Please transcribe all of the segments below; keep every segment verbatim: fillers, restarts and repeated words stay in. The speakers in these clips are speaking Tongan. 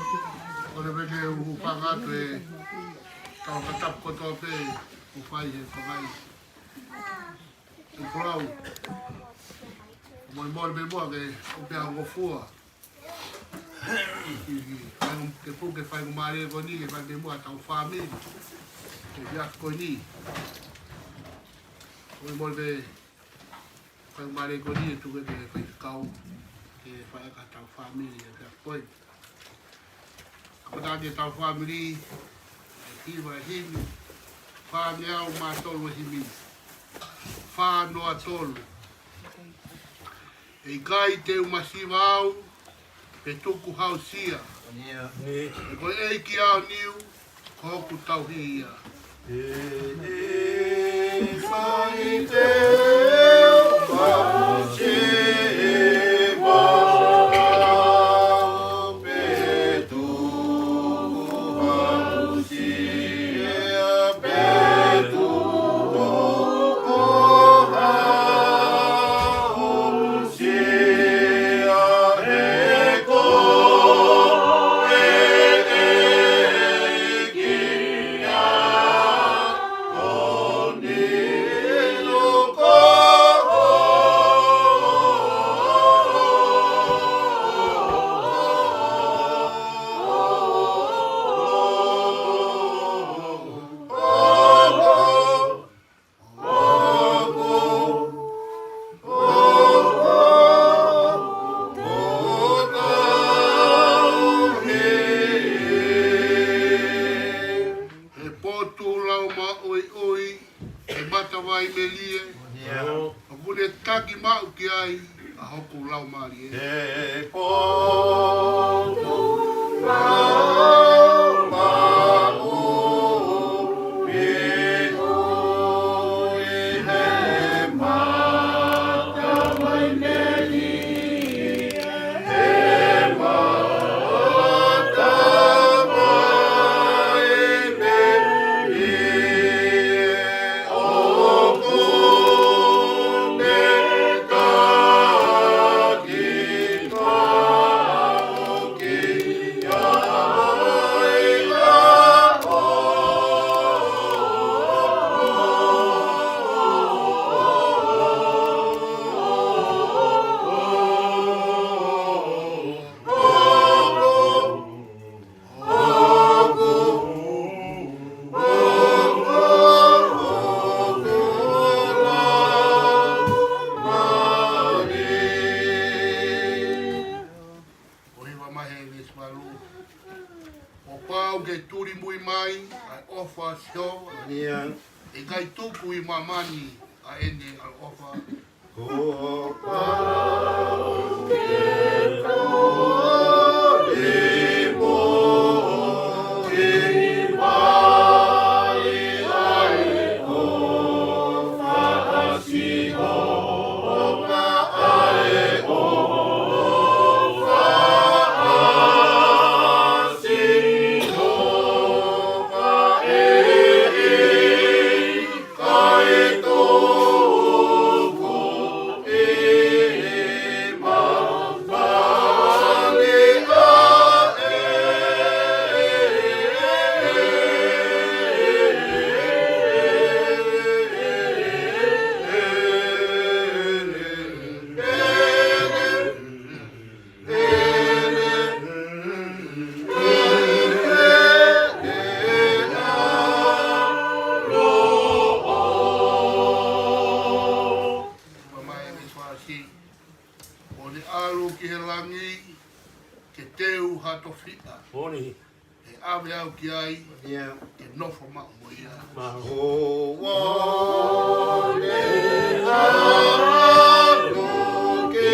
ʻOku ou pehē ʻoku ou fakaʻatā ʻa e kau fakatapu kotoa pē ʻoku fai he fakaʻi. ʻOku ou lau. Molemole pē muʻa ke u pehē ʻa e ngofua. ʻI he fai, ke puke fai ko mālie ko eni, ke fai pē muʻa ʻetau fāmili. Ke ia ko eni. Molemole pē fai ko mālie ko eni, ʻe tuku ke faifekau. Ke fai ʻaki ʻetau fāmili, ʻe ia ko eni. Kapau te tau fāmili, ʻe hiva e himi, fāngeau mā tolu e himi, fā noa tolu. ʻE ʻikai te u masiva au, pe tuku ha usia. Ko e ʻEiki ʻaoniu, ko hoku tauhi ia. ʻE ʻikai te u masiva au pe tuku ha usia pe tuku ha usia he ko e ʻEiki ʻaoniu ko He potu lau maʻoiʻoi, he matavai melie. ʻOku ne taki maʻu ki ai ʻa hoku laumālie. He potu lau maʻoiʻoi, he matavai melie. ʻO hiva mai he veesi valu. Kuo pau ke tulimui mai ʻa e ʻofa ʻa Sihova. ʻIkai tuku ʻi māmani ʻa ʻene ʻaloʻofa. Kuo pau ke tulimui mai ʻa e ʻofa ʻa Sihova, ʻa e ʻofa ʻa Sihova ʻe Kuo ne ʻalu ki he langi ke teu ha tofiʻa. He ʻave au ki ai ke nofo maʻu mo ia. Kuo ne ʻalu ki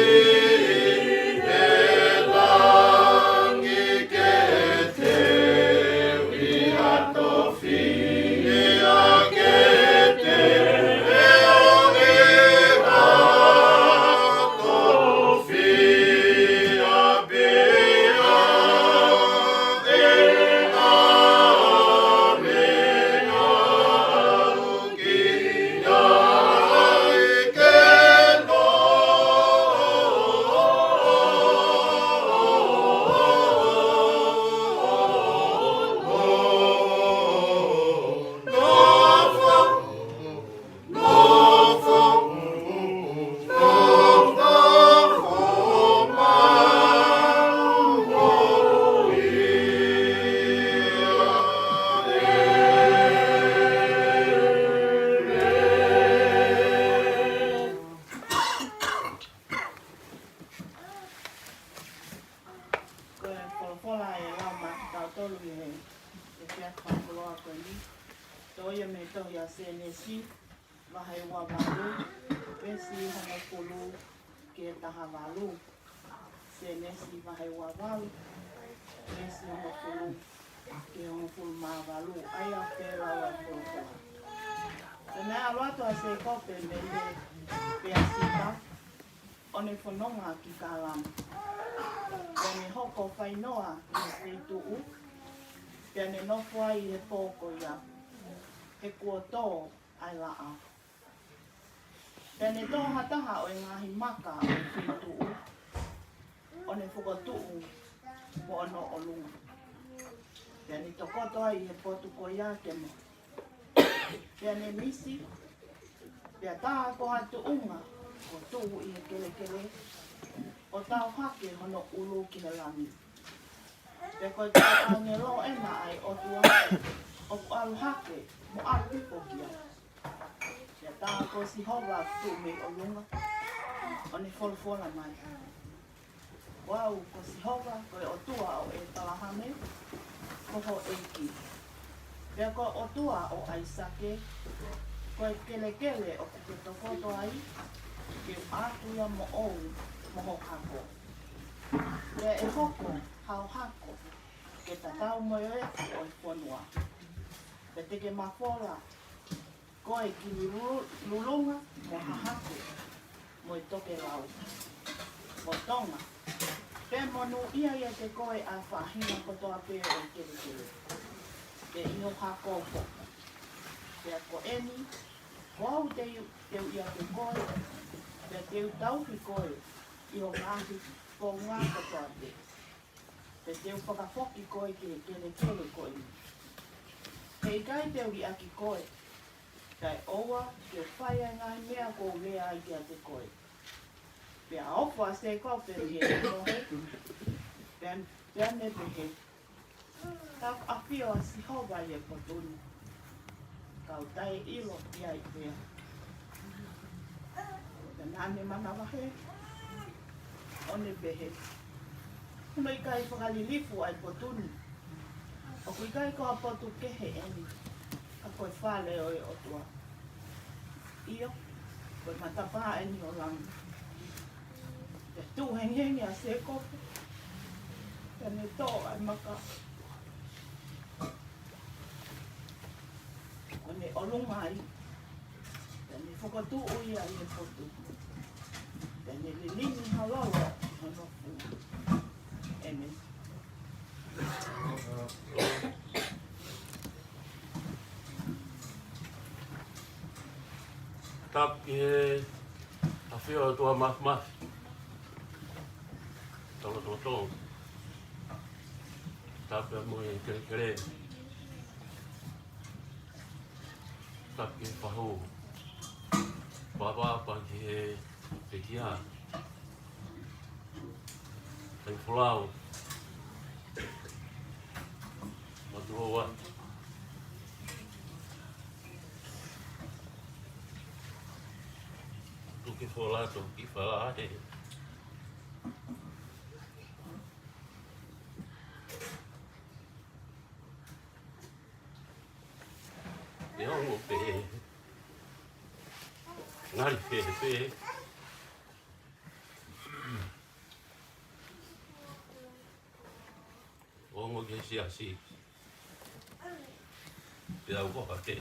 vahe ua valu, veesi hongofulu ki he taha valu. Sēnesi vahe ua valu, veesi hongofulu ki he hongofulu mā valu, ʻa ia pē lau ʻa e folofola. Pea naʻe ʻalu atu ʻa Sēkope mei he Peasipa, ʻo ne fononga ki Kalani. Pea ne hoko fainoa ʻi he feituʻu, pea ne nofo ai ʻi he pō ko ia, he kuo tō ʻa e laʻā. Pea ne tō ha taha ʻo e ngaahi maka ʻo e feituʻu, ʻo ne fokotuʻu mo hono ʻolunga. Pea ne tokoto ai ʻi he potu ko ia ke mohe. Pea ne misi, pea tā ko ha tuʻunga kuo tuʻu ʻi he kelekele, ʻo tau hake hono ʻulu ki he langi. Pea ko e kau ʻāngelo ena ʻa e ʻOtua, ʻoku ʻalu hake mo ʻalu hifo ki ai. Pea tā ko Sihova ʻoku tuʻu mei ʻolunga, ʻo ne folofola mai: Ko au ko Sihova, ko e ʻOtua ʻo ʻĒpalahame, ko ho ʻeiki, pea ko e ʻOtua ʻo ʻAisake, ko e kelekele ʻoku ke tokoto ai, ke u ʻatu ia moʻou mo ho hako. Pea ʻe hoko hao hako ke tatau mo e efu ʻo e fonua. Pea te ke mafola koe ki Lulu-, Lulunga mo Hahake, mo e tokelau, mo Tonga, pea monūʻia ʻiate koe ʻa e faʻahinga kotoa pē ʻo e kelekele, pea ʻi ho hako foki. Pea ko eni, ko au te u, te u ʻiate koe, pea te u tauhi koe ʻi ho ngaahi founga kotoa pē. Pea te u fakafoki koe ki he kelekele ko eni. He ʻikai te u liʻaki koe, kae ʻoua ke u fai ʻa e ngaahi meʻa kuo u lea ai kiate koe. Pea ofo ʻa Sēkope mei he mohe, pea, pea ne pehē: Ka ʻoku ʻafio ʻa Sihova ʻi he potu ni, ka u taʻeʻilo ia ʻi fē? Pea naʻa ne manavahē, ʻo ne pehē: Hono ʻikai fakalilifu ʻa e potu ni. ʻOku ʻikai ko ha potu kehe eni, ka ko e fale ʻo e ʻOtua. ʻIo, ko e matapā eni ʻo langi. Pea tuʻu hengihengi ʻa Sēkope, pea ne toʻo ʻa e maka, ʻo ne ʻolunga ai, pea ne fokotuʻu ia ʻi he potu, pea ne lilingi ha lolo ʻi hono funga. ʻĒmeni. Tapu ki he ʻafio ʻa e ʻOtua Māfimafi, tau loto. Tapu mo e kelekele. Tapu ki he fahu. Papa, pea ki he pekia. Thank you, Lord. Matuhoa. Tuki fola, tuki fala, eh. ʻE ongo pē. Ngali pē, pē. Ongo ke siasi. Pea u koha ke.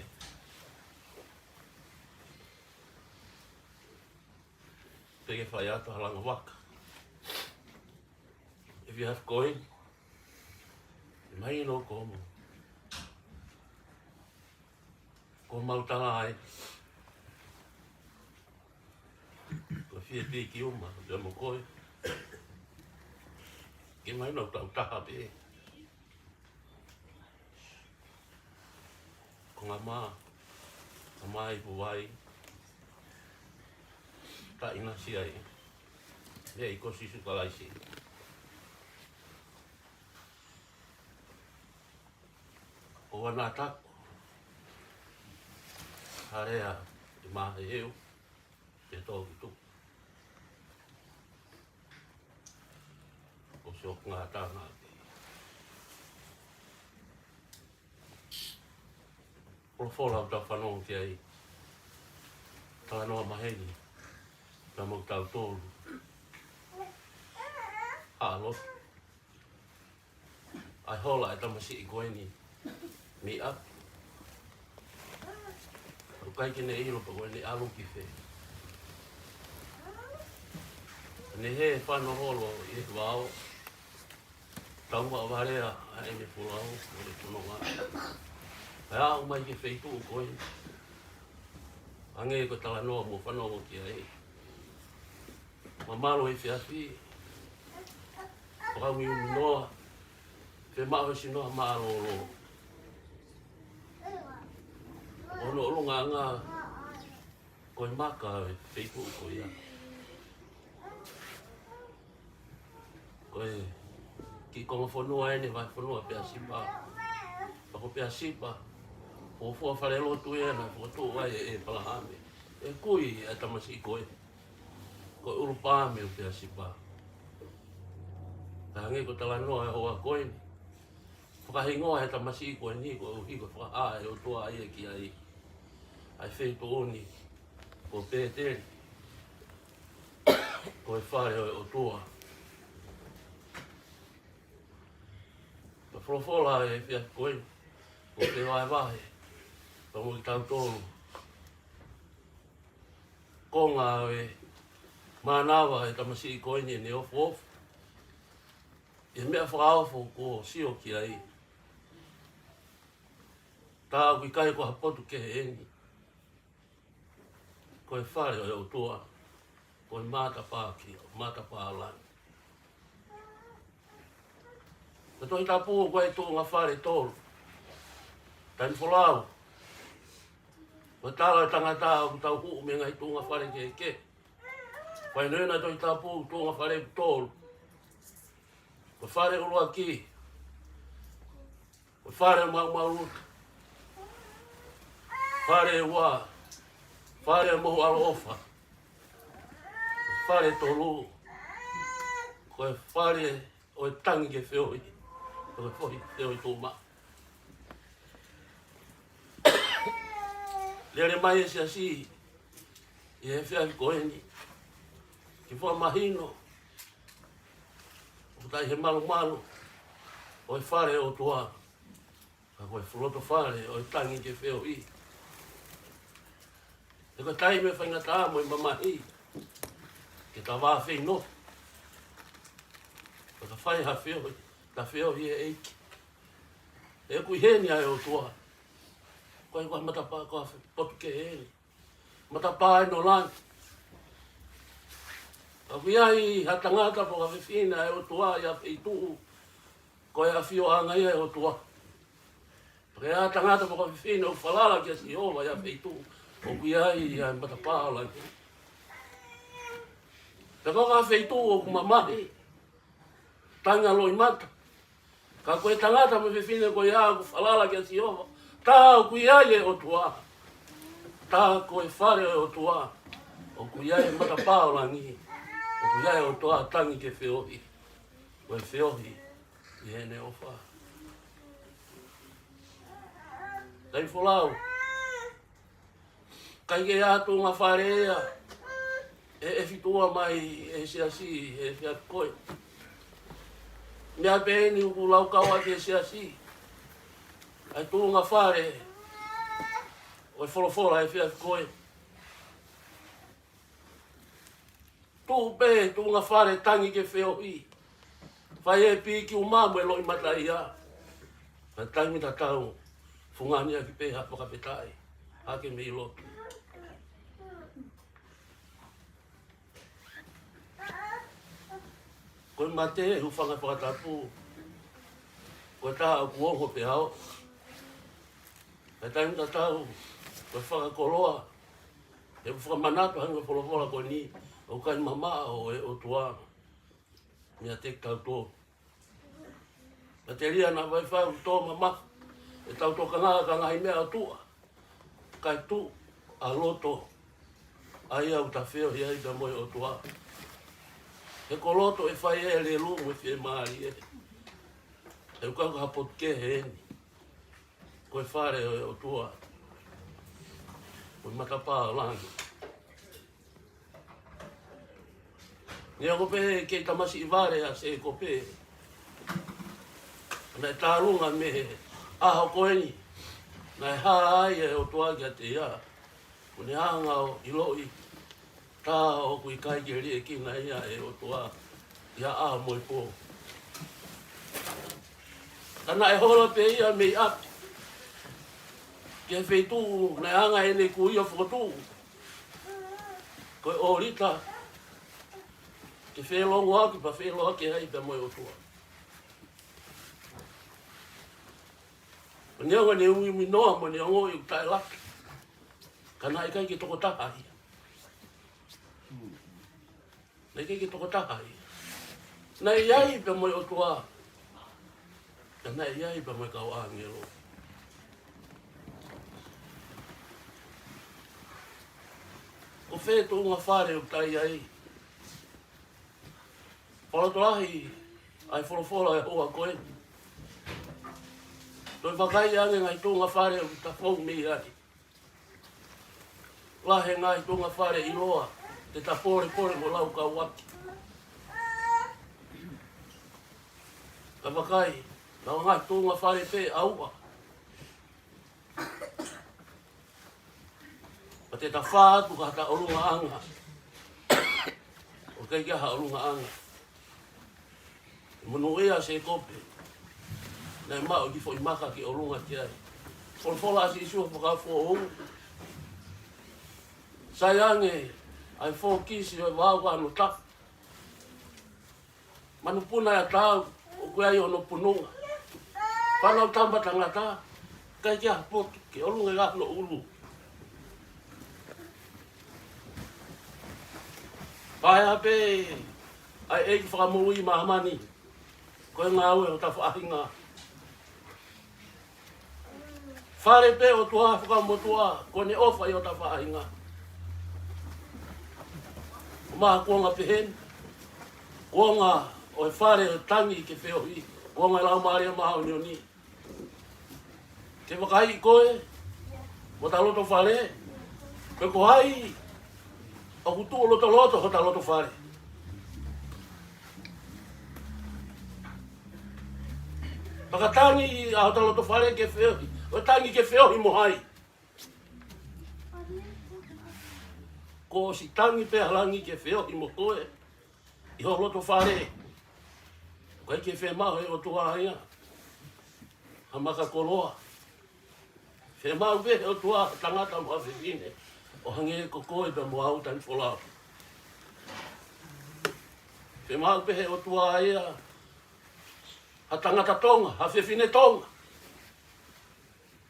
Pea ke fai atu ha langa vaka. If you have coin, mai no komo. Ko mau tala ai. Ko fie piki uma, pea mo koe. Ke mai no tau taha pē. Ko ngā mā, ngā mā i puvai, ka ina si ai, mea i ko Sisu Kalaisi. ʻO ana taku, harea i mā he eu, te tō ki tuku. Ko sio ngā tānga. Polofola ʻoku tau fanongo ki ai. Talanoa maheni, pea mo kitautolu. ʻAlo. ʻA e hola e tamasiʻi ko eni. Mei ʻapi. ʻOku ʻikai ke ne ʻilo pe ko eni ʻalu ki fē. Ne hē fano holo ʻi he vao. Tau maʻu valea ʻa ʻene folau, ʻo ne fononga. Pea aʻu mai ki he feituʻu ko eni. Hangē ko e talanoa mo fanongo ki ai. Mamalu e efiafi. Fakaumiumi noa. Fiemaʻu e sino mālōlō. ʻO ne ʻolunga anga. Ko e maka e feituʻu ko ia. Ko e kiʻi konga fonua eni, vahefonua Peasipa. Pea ko Peasipa, ko e fuofua falelotu ia naʻe fokotuʻu ai ʻe ʻĒpalahame. ʻE kui e tamasiʻi ko ē. Ko e ʻulu paame ʻo Peasipa. Ka hangē ko e talanoa e houa ko eni. Fakahingoa e tamasiʻi ko eni, koeʻuhi ko e fakahā ʻe he ʻOtua ia ki ai. ʻA e feituʻu ni, ko Pēteli. Ko e fale ʻo e ʻOtua. Ko e folofola ʻa e efiafi ko eni, ko e fevahevahe. Pea mo kitautolu. Konga ʻo e mānava e tamasiʻi ko eni ʻene ofoofo. ʻI he meʻa fakaofo kuo sio ki ai. Tā ʻoku ʻikai ko ha potu kehe eni. Ko e fale ʻo e ʻOtua. Ko e matapā ki, matapā ʻo langi. Ko e Tohi Tapu ko e tuʻunga fale tolu. Taimi folau. Ko e tala e tangata ʻoku tau huʻu mei he ngaahi tuʻunga fale kehekehe. Fainoina Tohi Tapu tuʻunga fale ʻe tolu. Ko e fale ʻuluaki. Ko e fale maumau uta. Fale ua. Fale mohu ʻaloʻofa. Fale tolu. Ko e fale ʻo e tangi ke feohi. Ko e fohi feohi tōma. Lele mai e siasi ʻi he efiafi ko eni. Ke fakamahino. ʻOku ʻikai he malumalu ʻo e fale ʻo e ʻOtua. Ka ko e fuoloto fale ʻo e tangi ke feohi. He ko e taimi ʻe faingataʻa mo e mamahi. Ke ta vā feino. Ka ta fai ha feohi. Ta feohi e ʻEiki. He ʻoku ʻi heni ʻa e ʻOtua. Ko e ko e matapā ko e potu kehe eni. Matapā ʻo langi. ʻOku ʻi ai ha tangata pe ko ha fefine ʻa e ʻOtua ʻi ha feituʻu. Ko e ʻafioʻanga ia ʻo e ʻOtua. Pea ko e tangata pe ko ha fefine ʻoku falala kia Sihova ʻi ha feituʻu. ʻOku ʻi ai ʻa e matapā ʻo langi. Pea ko ha feituʻu ʻoku mamahi. Tangi ʻa loʻimata. Ka ko e tangata mo e fefine ko ia ʻoku falala kia Sihova. Tā ʻoku ʻi ai e ʻOtua. Tā ko e fale ʻo e ʻOtua. ʻOku ʻi ai e matapā ʻo langi. ʻOku ʻi ai e ʻOtua tangi ke feohi. Ko e feohi ʻi heʻene ʻofa. Taimi folau. ʻIkai ke ʻi ai ha tuʻunga fale ia ʻe, ʻe fitua mai ʻe he siasi ʻi he efiafi ko ē. Meʻa pē eni ʻoku laukau ʻaki ʻe he siasi ʻa e tuʻunga fale ʻo e folofola ʻi he efiafi ko ē. Tuʻu pē tuʻunga fale tangi ke feohi. Fai e piki uma mo e loʻimata ia. Ka taimi tatau, fungani ʻaki pē ha fakafetaʻi. Hake mei loto. Ko e mate ʻe hūfanga he fakatapu. Ko e taha ʻoku ongo pē ʻa e ʻofa. Ka taimi tatau, ko e fakakoloa. He ʻoku fakamanatu hangē ko e folofola ko eni, ʻoku ʻikai mamaʻo e ʻOtua meiate kitautolu. Ka telia naʻa faifai ʻoku tō mamafa ʻetau tokanga ki he ngaahi meʻa ʻo tuʻa. Kae tuʻu ʻa loto ʻa ia ʻoku ta feohi ai pea mo e ʻOtua. He ko loto ʻe fai e lelu mo e fiemālie. He ʻoku ʻikai ko ha potu kehe eni. Ko e fale ʻo e ʻOtua. Ko e matapā ʻo langi. Neongo pē kei tamasiʻi vale ʻa Sēkope, naʻe tālunga mei he ʻaho ko eni naʻe hā ai e ʻOtua kiate ia, ʻo ne hanga ʻo ʻiloʻi tā ʻoku ʻikai ke liʻekina ia ʻe he ʻOtua ʻi ha ʻaho mo e pō. Ka naʻe hola pē ia mei ʻapi ki he feituʻu naʻe hanga ʻe heʻene kui ʻo fokotuʻu, ko e ʻōlita, ke felongoaki pea feʻiloaki ai pea mo e ʻOtua. Neongo ʻene umiuminaʻa mo ʻene ongoʻi ʻoku taʻelaka, ka naʻe ʻikai ke tokotaha ia. Naʻe ʻikai ke tokotaha ia. Naʻe ʻi ai pea mo e ʻOtua, ka naʻe ʻi ai pea mo e kau ʻāngelo. Ko fē tuʻunga fale ʻoku ta ʻi ai? Fakalotolahi ʻa e folofola ʻo e houa ko eni. Toe vakai ange ngaahi tuʻunga fale ʻoku ta fou mei ai. Lahi e ngaahi tuʻunga fale ʻiloa te ta polepole mo laukauʻaki. Ka vakai, naʻa ngaahi tuʻunga fale pē ʻe ua. Pea te ta fā atu ki hota ʻolungaʻanga, ʻo ʻikai ke ʻi ai ha ʻolungaʻanga. Monūʻia ʻa Sēkope, naʻe maʻu e kiʻi foʻi maka ke ʻolunga ki ai. Folofola ʻa Sīsū ʻi he Fuakava Foʻou, sai ange ʻa e fōkisi ʻo e vao ʻa hono tafa. Manupuna ʻa e tau, ʻoku ʻi ai hono pununga. Fānau tama tangata, ʻikai ke ʻi ai ha potu ke ʻolunga ʻi hono ʻulu. Paea pē ʻa e ʻEiki Fakamoʻui māmani, ko e ngāue ʻa hota faʻahinga. Fale pē ʻOtua fakamotuʻa, ko ʻene ʻofa ʻi hota faʻahinga. Ko e kuonga pehē ni, kuonga ʻo e fale ʻo e tangi ke feohi, kuonga ʻo e Laumālie Māʻoniʻoni. Ke vakaiʻi koe mo hota loto fale, pe ko hai ʻoku tuʻu lotoloto hota loto fale. Fakatangi ʻa hota loto fale ke feohi, ʻo tangi ke feohi mo hai? Kuo ʻosi tangi pē ʻa langi ke feohi mo koe ʻi ho loto fale. ʻOku ʻikai ke fiemaʻu ʻe he ʻOtua ia ha maka koloa. Fiemaʻu pē ʻe he ʻOtua ha tangata mo ha fefine ʻo hangē ko koe pea mo au, Tanifolau. Fiemaʻu pē ʻe he ʻOtua ia ha tangata Tonga, ha fefine Tonga.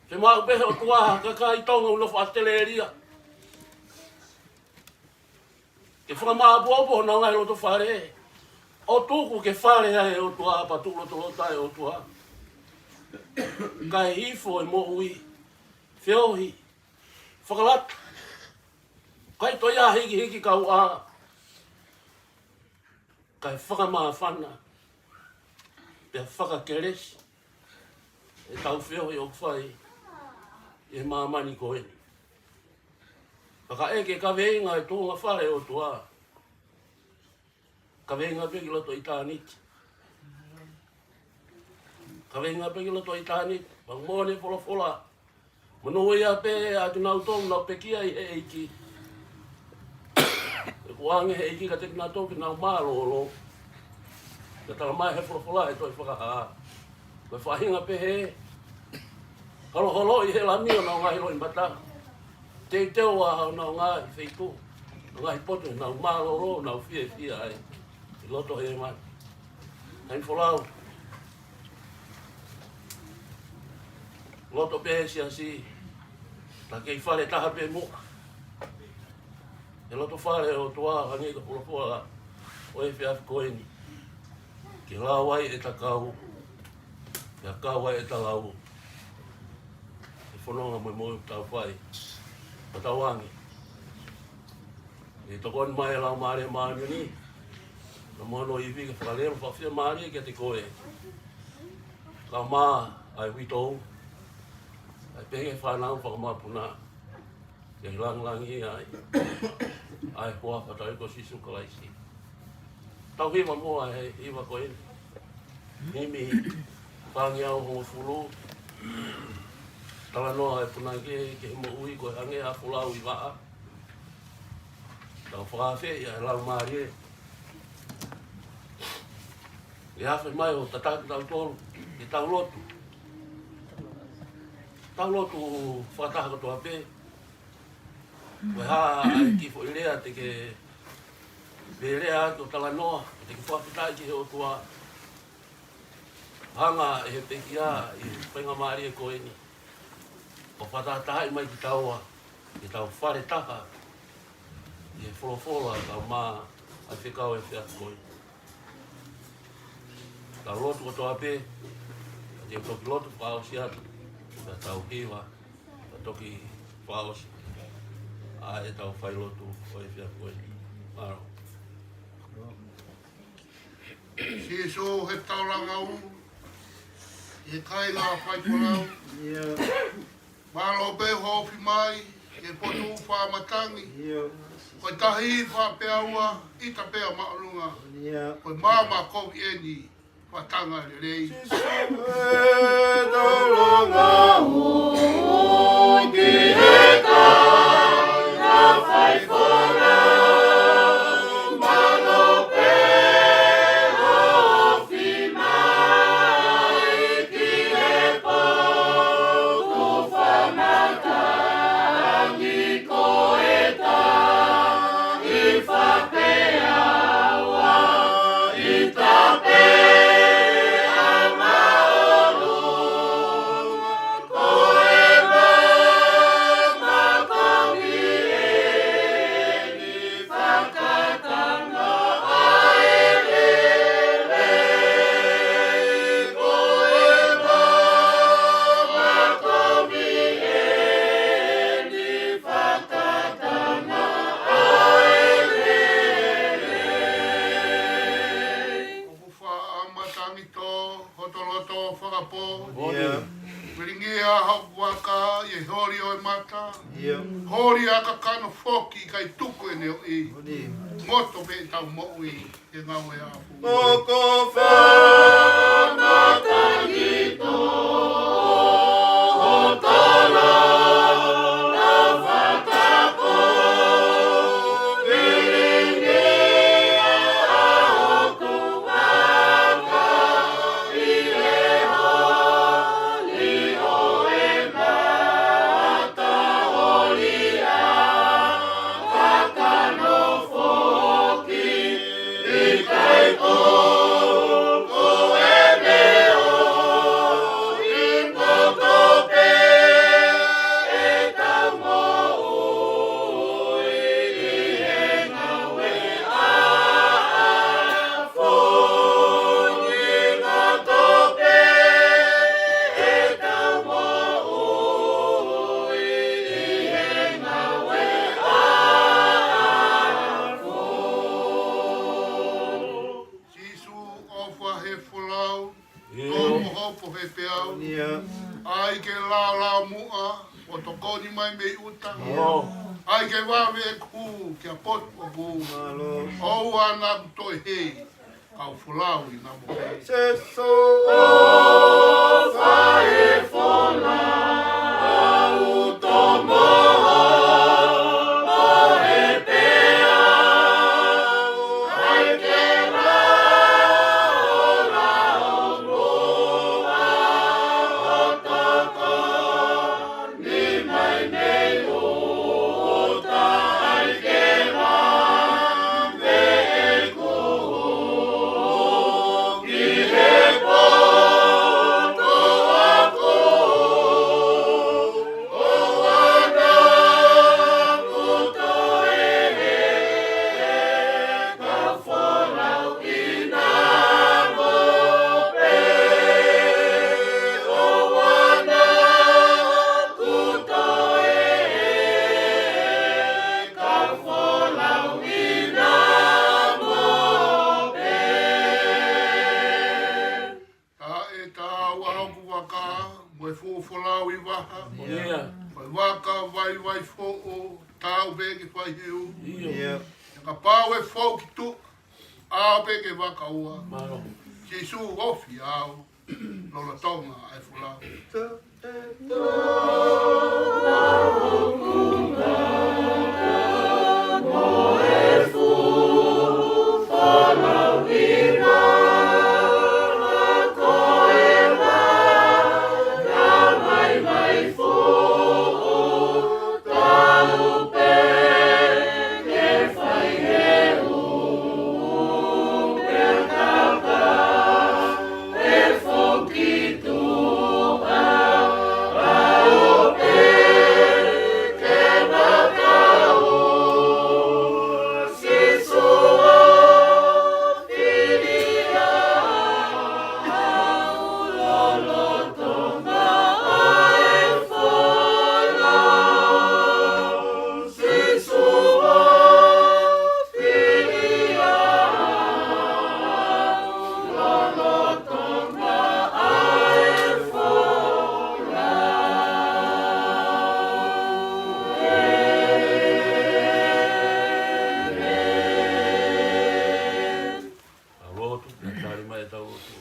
Fiemaʻu pē ʻe he ʻOtua ha kakai Tonga ʻoku nofo ʻAositelēlia ke fakamāʻopoʻopo honau ngaahi loto fale, ʻo tuku ke fale ai ʻe he ʻOtua, pea tuʻu lotoloto ai ʻa e ʻOtua. Kae hifo e moʻui, feohi, fakalata. ʻIkai toe ʻi ai ha hikihiki kauʻā, kae fakamāfana pea fakakelesi ʻetau feohi ʻoku fai ʻi he māmani ko eni. Fakaʻeke e kaveinga ʻo e tuʻunga fale ʻo e ʻOtua. Kaveinga pē ki loto ʻitāniti. Kaveinga pē ki loto ʻitāniti. Pea ʻoku moʻoni e folofola. Monūʻia pē ʻa kinautolu naʻa nau pekia ʻi he ʻEiki. ʻOku ʻoange ʻe he ʻEiki kiate kinautolu ke nau mālōlō. Ka talamai ʻe he folofola ʻe toe fakahā. Ko e faʻahinga pehē, holoholoʻi ʻe he Lami honau ngaahi loʻimata. Teuteu ʻa honau ngaahi feituʻu, ngaahi potu, ʻenau mālōlō, ʻenau fiefia ai ʻi loto hēvani. Tanifolau, loto pē siasi, ta kei fale taha pē muʻa. ʻE loto fale ʻo e ʻOtua, hangē ko e folofola ʻo e efiafi ko eni. Ke lau ai ʻeta kau, ke kau ai ʻeta lau. ʻE fononga mo e moʻui ʻoku tau fai. Ka tau ange. ʻE tokoni mai e Laumālie Māʻoniʻoni, na mono ivi ke fakaleo fakafiemālie kiate koe. Ka mā ʻa e uitou, ʻa e pehē ki he fānau fakamapuna, ke langilangiʻia ai ʻa e huafa ʻo hotau ʻEiki ko Sīsū Kalaisi. Tau hiva muʻa he hiva ko eni. Himi fāngeau hongofulu. Talanoa e punake ki he moʻui ko e hangē ha folau ʻi vaʻa. Tau fakaafeʻi ʻa e Laumālie ke afe mai ʻo tataki kitautolu ke tau lotu. Tau lotu fakataha kotoa pē. Ko e hā ʻa e kiʻi foʻi lea te ke lea ʻaki ʻo talanoa, te ke fakafetaʻi ki he ʻOtua. Hanga ʻe he pekia ʻi he faingamālie ko eni ʻo fakatahatahaʻi mai kitaua ke tau fale taha ʻi he folofola kae ʻumaʻā ʻa e fekau ʻo e efiafi ko eni. Tau lotu kotoa pē, ka te u toki lotu fakaʻosi atu, ka tau hiva, ka toki fakaʻosi ʻa ʻetau failotu ʻo e efiafi ko eni. Mālō. Sīsū he taulanga ʻu, he kāinga faifolau. Mālō pē hoʻo ofi mai ki he potu faʻa matangi. Ko e tahi faʻa peaua, ʻita pē ʻa māʻolunga. Ko e maama kovi eni, faʻa tanga lelei. He taulanga ʻu ki he kāinga faifolau, mālō pē hoʻo ofi mai ki he potu faʻa matangi, ko e tahi faʻa peaua, ʻita pē ʻa māʻolunga, ko e maama kovi eni, faʻa tanga lelei. Ko e maama kovi eni, faʻa tanga lelei. ʻOku faʻa matangi tō hoto loto fakapō. Vilingia hoku vaka ʻi he holi ʻo e mata. Holi ʻa e kakano foki ʻikai tuku ʻene ʻoʻi. Moto pē ʻetau moʻui he ngāue ʻa e ʻAfiona. ʻOku faʻa matangi tō hoto loto fakapō. Vilingia hoku vaka ʻi he holi ʻo e mata, holi ʻa e kakano foki ʻikai tuku ʻene ʻoʻi. Moto pē ʻetau moʻui ʻi he ngāue ʻa e ʻAfiona. Moto pē ʻetau moʻui ʻi he ngāue ʻa e ʻAfiona. Sīsū ʻofa he folau, tō mo hopo he peau. ʻAi ke laolao muʻa, ʻo tokoni mai mei ʻuta. ʻAi ke vave ʻeku hū ki ha potu ʻoku ʻoua naʻa ku toe hei, kau folau ʻi namo pē. Sīsū ʻofa he folau, tō mo hopo he peau. ʻAi ke laolao muʻa, ʻo tokoni mai mei ʻuta. ʻAi ke vave ʻeku hū ki he potu ʻoku ʻoua naʻa ku toe hei, kau folau ʻi namo pē. ʻOua naʻa ku toe hei, kau folau ʻi namo pē. Taʻetaau ʻa hoku vaka mo e fuʻu folau ʻi vaha. Ko e vaka vaivai foʻou, taau pē ke fai heu. He kapau ʻe fou ki tuʻa, ʻAo pē ke vaka ua. Mālō. Sīsū ofi au, lolotonga ʻa e folau. Lotu, tali mai e tau lotu.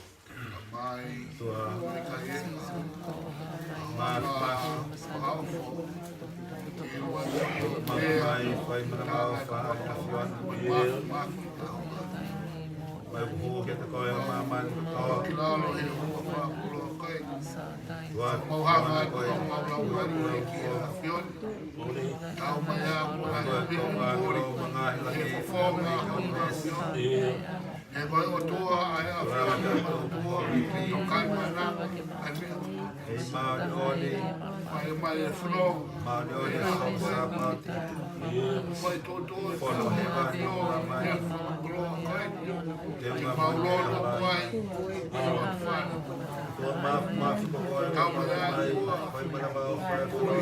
Mai, tua, mai, mai, fai mana mau fa, na fiona. Mai kuo ke te koe ma man ko. Tua, mau hanga ko e, mau lau mai ki a fiona. Tau mai a, ko e, ko e, ko e, ko e, ko e, He ko e ʻOtua ʻa e ʻAfiona, ʻOtua ʻoku tokanga maʻana, ʻa e meʻa kotoa. Māʻoniʻoni. Mai, mai e fono. Māʻoniʻoni e fono. Mai tōtō e fono he ʻAfiona, mai e fono koe. Te mau loto mai. Tau mai a, mai, mai mana mau fai fono.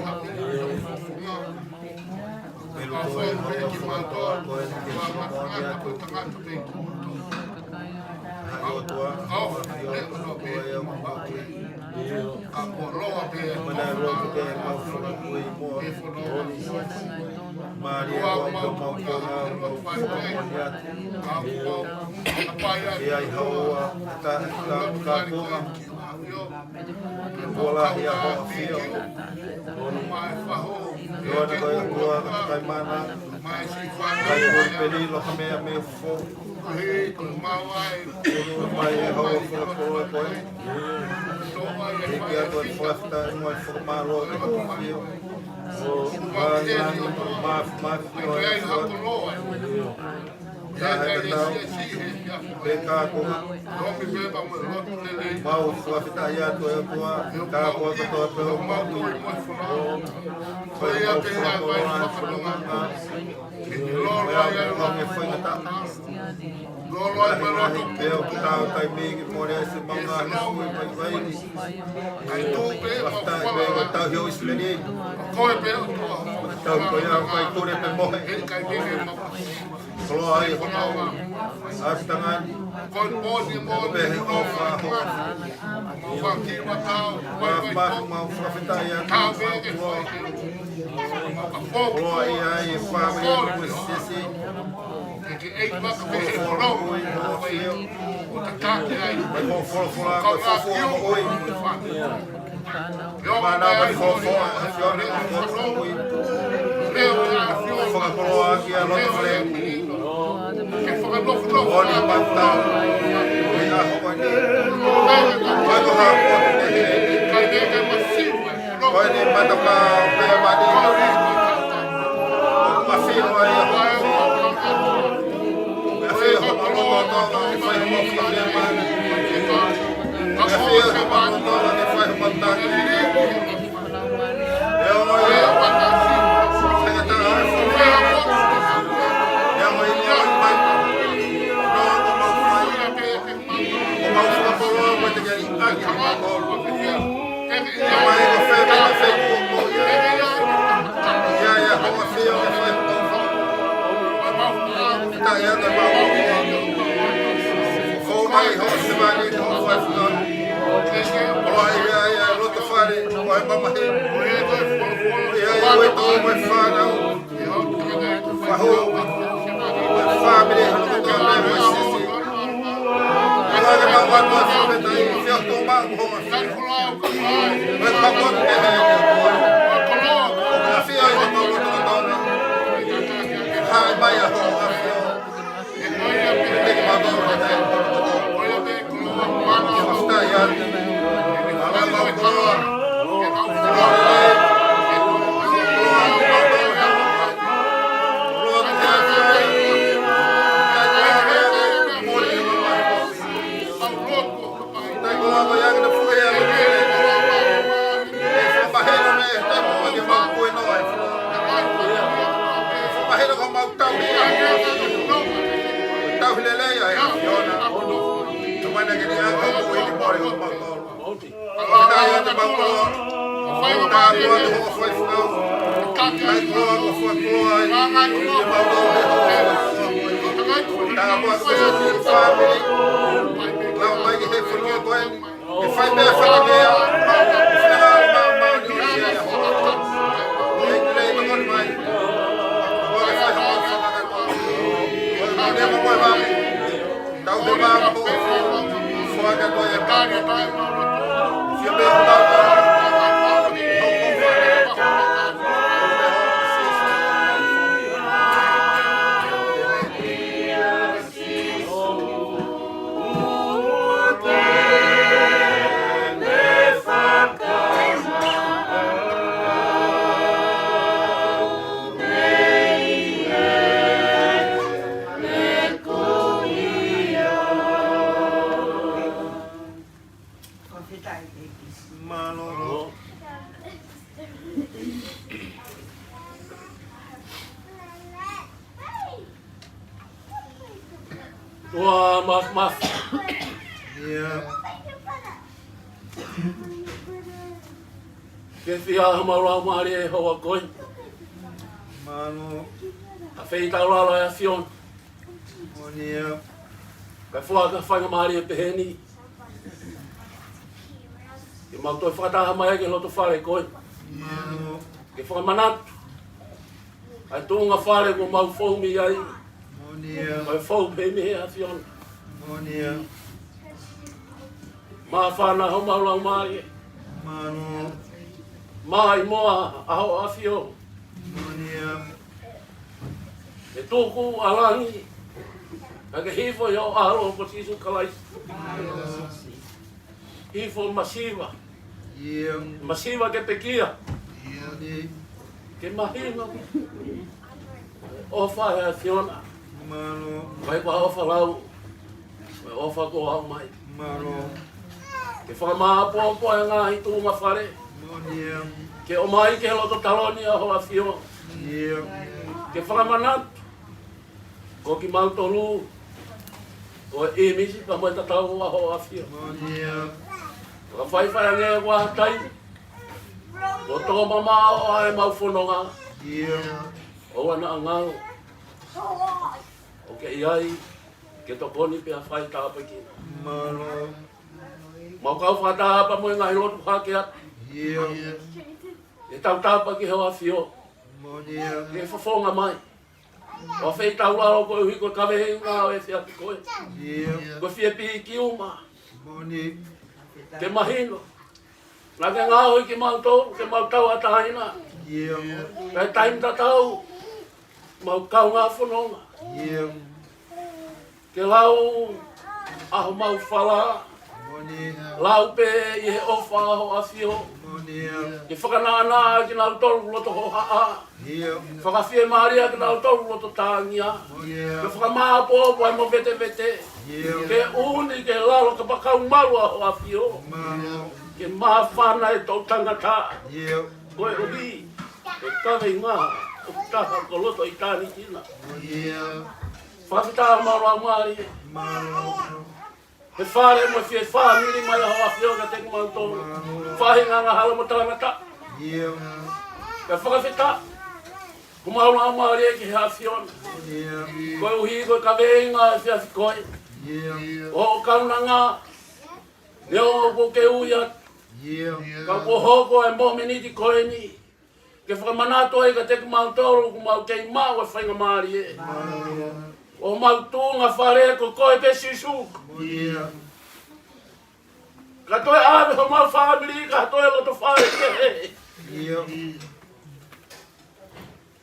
Pelu ko e, ko e, ko e, ko e, ko e, ko e, ko e, ko e, ko e, Kuo lahi ʻa hoʻo ʻafio. Kuona ko e ʻOtua ʻa e kakai mana. Kai ʻo peli lo ka mea me fo. Kuo mai e hau ʻa fo ko e ko e. Hiki atu e fakafetaʻi mo e fakamālō ki hoʻo ʻafio. Māfimafio e ʻAfiona. Taha e tatau, pe ka ko mau fakafetaʻi atu e ʻOtua, ka ko e kotoa pē ʻo mau tui. Ko e mau fakakoloa e fononga, ko e au e longe faingataʻa. Ko e ngaahi pē ʻoku tau taimi ki mole ai se mau ngaahi sui vaivai ni. Fakafetaʻi pē ko e tauhi ʻo ʻIsileli. Ko e tauhi ko ia ʻoku ʻikai tule pe mohe. Koloa ai hono ʻatangani. Ko e pō ni mo e pē he ʻofa ho. Māfimafio mau fakafetaʻi atu. Koloa ia e fāmili mo e siasi. Ko e folofola ko e folofola ko e folofola moʻui. Mana mai fofo, ʻAfiona, ko e fakakoloa ki a loto fale. Oni mata, ui a hoko ni. Ko e koha, ko e ni mata pa, pe mani. Mafio ai a hoko. Mafio hoko loto, mafio hoko loto, mafio hoko loto, mafio hoko loto. Fale, ko e mamahi. Ia, ia, ʻoe tō mai fānau. Fahu. Fāmili, hono kotoa mai mo e siasi. Ua maf maf. Ia. Ke fia ha mau lau mālie ʻe hoa koe. Mālō. ʻA fei tau lalo ʻa e ʻAfiona. Moʻoni ia. Kae fua ka fainga mālie peheni. Ke mau toe fakataha mai ki loto fale koe. Mālō. Ke fakamanatu ʻa e tuʻunga fale kuo mau fou mei ai. Moʻoni ia. Kae fou pē mei he ʻAfiona. Moʻoni ia. Māfana ho mau lau mālie. Mālō. Mai moa ʻa ho ʻAfio. Moʻoni ia. Ke tuku ʻa langi. Ka ke hifo ʻi ho ʻAlo ko Sīsū Kalaisi. Hifo masiva. Ia. Masiva ke pekia. Ia. Ke mahino ʻofa ʻa e ʻAfiona. Mālō. Mai ko ha ʻofa lau. Mai ʻofa ko au mai. Mālō. Ke fakamāʻopoʻopo ʻa e ngaahi tuʻunga fale. Moʻoni ia. Ke ʻomai ki he loto taloni ʻa ho ʻAfio. Ia. Ke fakamanatu ko kimautolu ko e ʻīmisi pea mo e tatau ʻa ho ʻAfio. Moʻoni ia. Fakafaifai ange ʻa e taimi kuo tō mamaʻo ai ʻemau fononga. Ia. ʻOua naʻa ngalo. ʻOku ke ʻi ai ke tokoni pea fai tāpuekina. Mālō. Mau kau fakataha pea mo e ngaahi lotu hake atu. Ia. ʻE tautapa ki ho ʻAfio. Moʻoni ia. Ke fofonga mai. ʻO fei tau lalo koeʻuhi ko e kaveinga ʻo e efiafi ko ē. Ia. Ko e fie piki uma. Moʻoni. Ke mahino naʻa ke ngaohi kimautolu ke mau tauʻatāina. Ia. Pea taimi tatau mau kaungā fononga. Ia. Ke lau ʻa homau fala. Moʻoni. Lau pē ʻi he ʻofa ʻa ho ʻAfio. Moʻoni. Ke fakanaʻanaʻa kinautolu loto hohaʻa. Ia. Fakafiemālie kinautolu loto tāngia. Ia. Ke fakamāʻopoʻopo ai mo vetevete. Ia. Ke ʻuni ke lalo kapakau malu ʻa ho ʻAfio. Mālō. Ke māfana e toʻu tangata. Ia. Koeʻuhi ko e kaveinga ʻoku taha ko loto ʻitāniti na. Ia. Fakafetaʻi mo e lau mālie. Mālō. He fale mo e fie fāmili mai ʻa ho ʻAfio kiate kimautolu. Mālō. Faʻahinga angahala mo talangataʻa. Ia. Pea fakafetaʻi ko e mau lau mālie ki he ʻAfiona. Ia. Koeʻuhi ko e kaveinga ʻo e efiafi ko ē. Ia. ʻO kaunanga. Neongo kuo ke ui atu. Ia. Ka kuo hoko e mōmeniti ko eni ke fakamanatu ai kiate kimautolu ʻoku mau kei maʻu e faingamālie. Mālō. ʻO mau tuʻunga fale ko koe pē Sīsū. Ia. Ka toe ʻave homau fāmili ki ha toe loto fale kehe. ʻIo.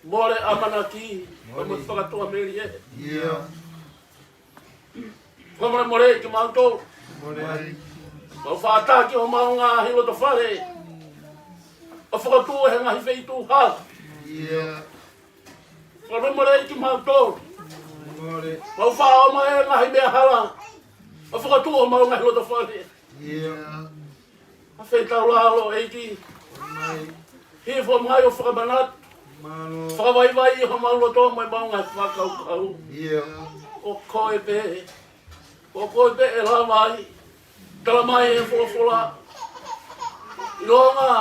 Mole ʻamanaki, ʻo mo e fakatuʻamelie. ʻIo. Fakamolemole kimautolu. Mole. Mau faʻa taki homau ngaahi loto fale. ʻO fakatuʻu he ngaahi feituʻu hala. ʻIo. Fakamolemole kimautolu. Mole. Mau faʻa ʻomai e ngaahi meʻa hala. ʻO fakatuʻu homau ngaahi loto fale. ʻIo. ʻA fetaulalo ʻEiki. Mole. Hifo mai ʻo fakamanatu. Mālō. Fakavaivai homau loto mo ʻemau ngaahi fakakaukau. ʻIo. Ko koe pē. Ko koe pē ʻe lava ai. Tala mai e folofola. ʻIlonga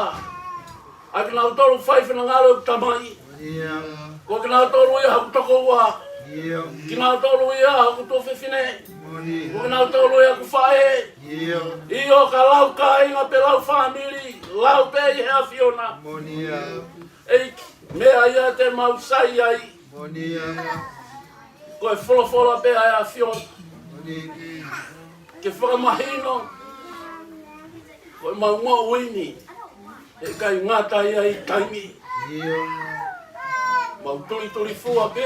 ʻa kinautolu fai finangalo ʻo e Tamai. ʻIo. Ko kinautolu ia hoku tokoua. ʻIo. Kinautolu ia hoku tuofefine. Mole. Ko kinautolu ia hoku faʻē. ʻIo. ʻIo, ka lau kāinga pe lau fāmili, lau pē ʻi he ʻAfiona. Mole. ʻEiki, meʻa ia te mau sai ai. Mole. Ko e folofola pē ʻa e ʻAfiona. Mole. Ke fakamahino ko ʻemau moʻui ni, heʻikai ngata ai e taimi. ʻIo. Mau tulitulifua pē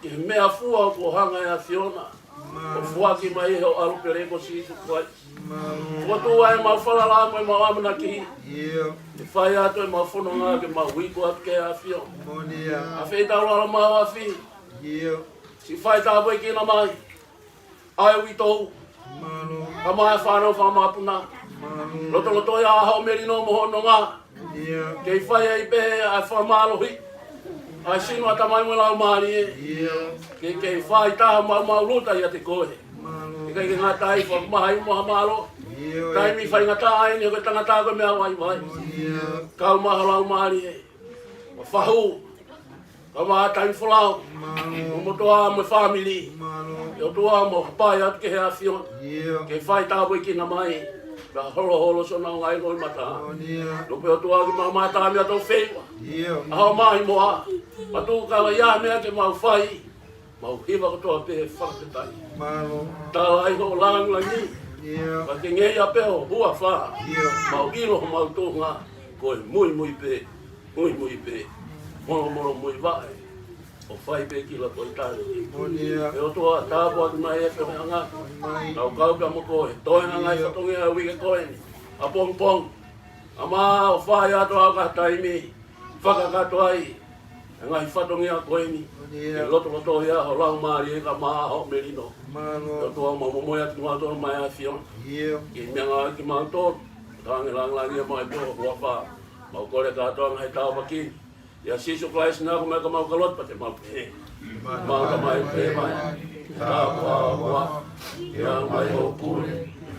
ki he meʻafua kuo hanga ʻe he ʻAfiona ʻo foaki mai ʻe hoʻo ʻAlo pele ko Sīsū Kalaisi. Mālō. Fokotuʻu ʻemau falala mo ʻemau ʻamanaki. ʻIo. Ke fai atu ʻemau fononga ke mau iku atu ki he ʻAfiona. Mole. ʻA fetaulalo mau afi. ʻIo. Siʻi fai tāpuekina mai ʻa e uitou. Mālō. Kae ʻumaʻā e fānau fakamapuna. Mālō. Lotolotoʻi ʻa hoʻo melino mo hoʻo nonga. ʻIo. Kei fai ai pē ʻa e fakamālohi ʻa e sino, ʻatamai mo e laumālie. ʻIo. Ke, kei fai taha maumau luta ʻiate koe. Mālō. ʻIkai ke ngata ai, fakamaha ai mo ha mālō. ʻIo. Taimi faingataʻa eni ko e tangata ko e meʻa vaivai. ʻIo. Kau mai ho laumālie. Mo fahu. Kae ʻumaʻā e taimi folau. Mālō. Mo motuʻa mo e fāmili. Mālō. ʻE ʻOtua, mau hapai atu ki he ʻAfiona. ʻIo. Ke fai tāpuekina mai. Ka holoholo siʻonau ngaahi loʻimata. Mālō. Tuku pē ʻOtua ke mau mamata mei hoʻo feiva. ʻIo. ʻA hoʻo mahi moʻa. Pea tuku ke ʻi ai ha meʻa ke mau fai, mau hiva kotoa pē fakafetaʻi. Mālō. Tala ai hoʻo lāngilangi. ʻIo. Pea ke ngeia pē ho huafa. ʻIo. Mau ʻilo homau tuʻunga ko e muimui pē. Muimui pē. Molomolo muivaʻe. ʻO fai pē ki la ko i tali. Mālō. ʻE ʻOtua, tāpuaki mai e feohiʻanga. Mai. Kau kau pē mo koe. Toe ngaahi fatongia ʻo e uike ko eni. ʻApongipongi. ʻAmā ʻo fai atu ʻa e taimi. Fakakakato ai e ngaahi fatongia ko eni. Mālō. Ke lotolotoʻi ʻa ho laumālie kae ʻumaʻā hoʻo melino. Mālō. ʻE ʻOtua, mau momoi atu kimautolu maʻa e ʻAfiona. ʻIo. Ke meʻangāueʻaki kimautolu. Tānge lāngilangi mai pē ho huafa. Mau kole kātoa e ngaahi tāpuaki ʻia Sīsū Kalaisi naʻa ko e meʻa ka mau ka lotu pea te mau pehē. Mau Tamai ʻoku ʻi he ʻaho ni, tāpuhā ho huafa, ke hoko mai hoʻo pule,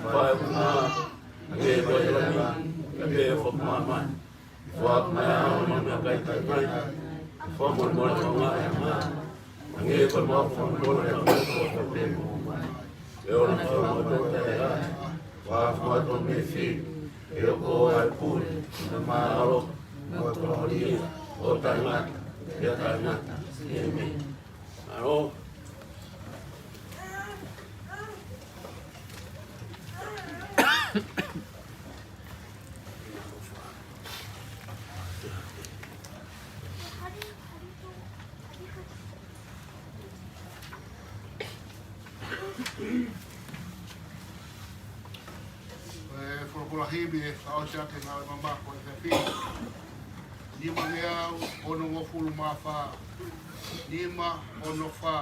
fai hoʻo finangalo, hangē ko ia ʻi langi, pea hangē foki ʻi māmani. Foaki mai ʻa e ʻaho ni haʻamau meʻakai taʻengatá ni. Fakamolemole ʻemau ngaahi angahala, hangē ko ʻemau fakamolemole ʻa kinautolu ʻoku fai pehē maʻa mautolu. ʻE ʻoua naʻa fai kimautolu ki he ʻahiʻahi, kae fakahaofi kimautolu mei he fili, he ʻoku ʻoʻou ʻa e pule, mo e mālō, mo e kolōlia, ʻo taʻengata pea taʻengata. ʻĒmeni. ʻAlo. Ko e folofola himi ʻe fakaʻosi ʻaki e ngāue mamafa ʻo e efiafi ni. Nimangeau onongofulu mā fā. Nima ono fā.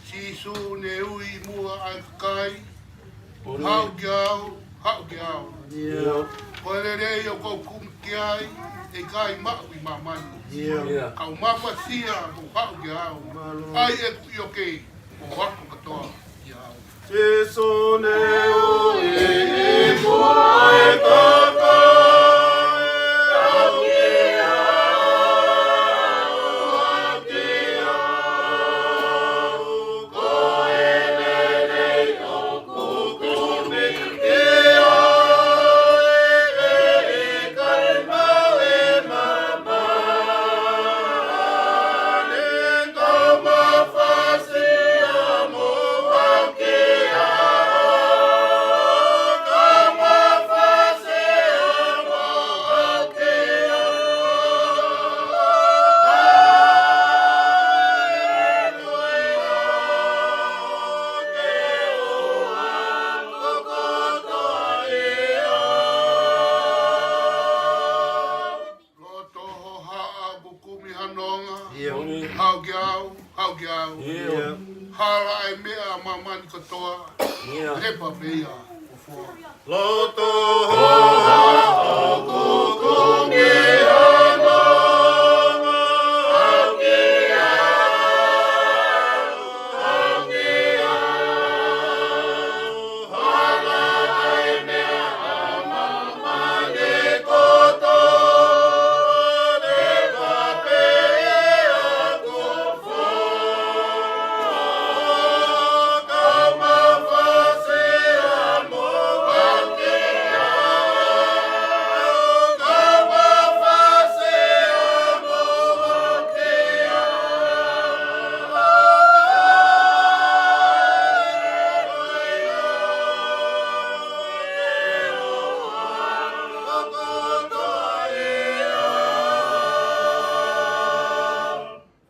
Sīsū naʻe ui muʻa ʻa e kakai, haʻu kiate au, haʻu kiate au. ʻIo. Ko e lelei ʻoku ou kumi ki ai, ʻe ʻikai maʻu ʻi māmani. ʻIo. Kau mafasia, mou haʻu kiate au. Mālō. ʻAi ʻeku ʻioke, mou ako kātoa kiate au. Sīsū naʻe ui muʻa ʻa e kakai, haʻu kiate au, haʻu kiate au. Ko e lelei ʻoku ou kumi ki ai, ʻe ʻikai maʻu ʻi māmani. Kau mafasia, mou haʻu kiate au. au, haʻu ki au. ʻIo. Hala ʻa e meʻa ʻa māmani kotoa. ʻIo. Lepa pē ia ʻo foa. Loto hoha ʻoku kumi ana, haʻu ki au, haʻu ki au. Hala ʻa e meʻa ʻa māmani kotoa, lepa pē ia ʻoku foa. Kau mafasia mo haʻu ki au, kau mafasia mo haʻu ki au.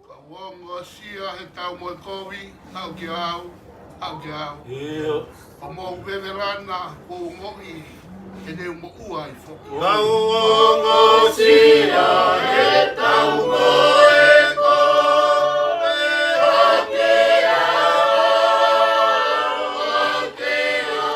Kau ongosia he tau mo e kovi, haʻu ki au, haʻu ki au. ʻIo. Ka mou vevelana, ʻoku ou ongoʻi, he te u moʻua ai foki. Kau ongosia he tau mo e kovi, haʻu ki au, haʻu ki au.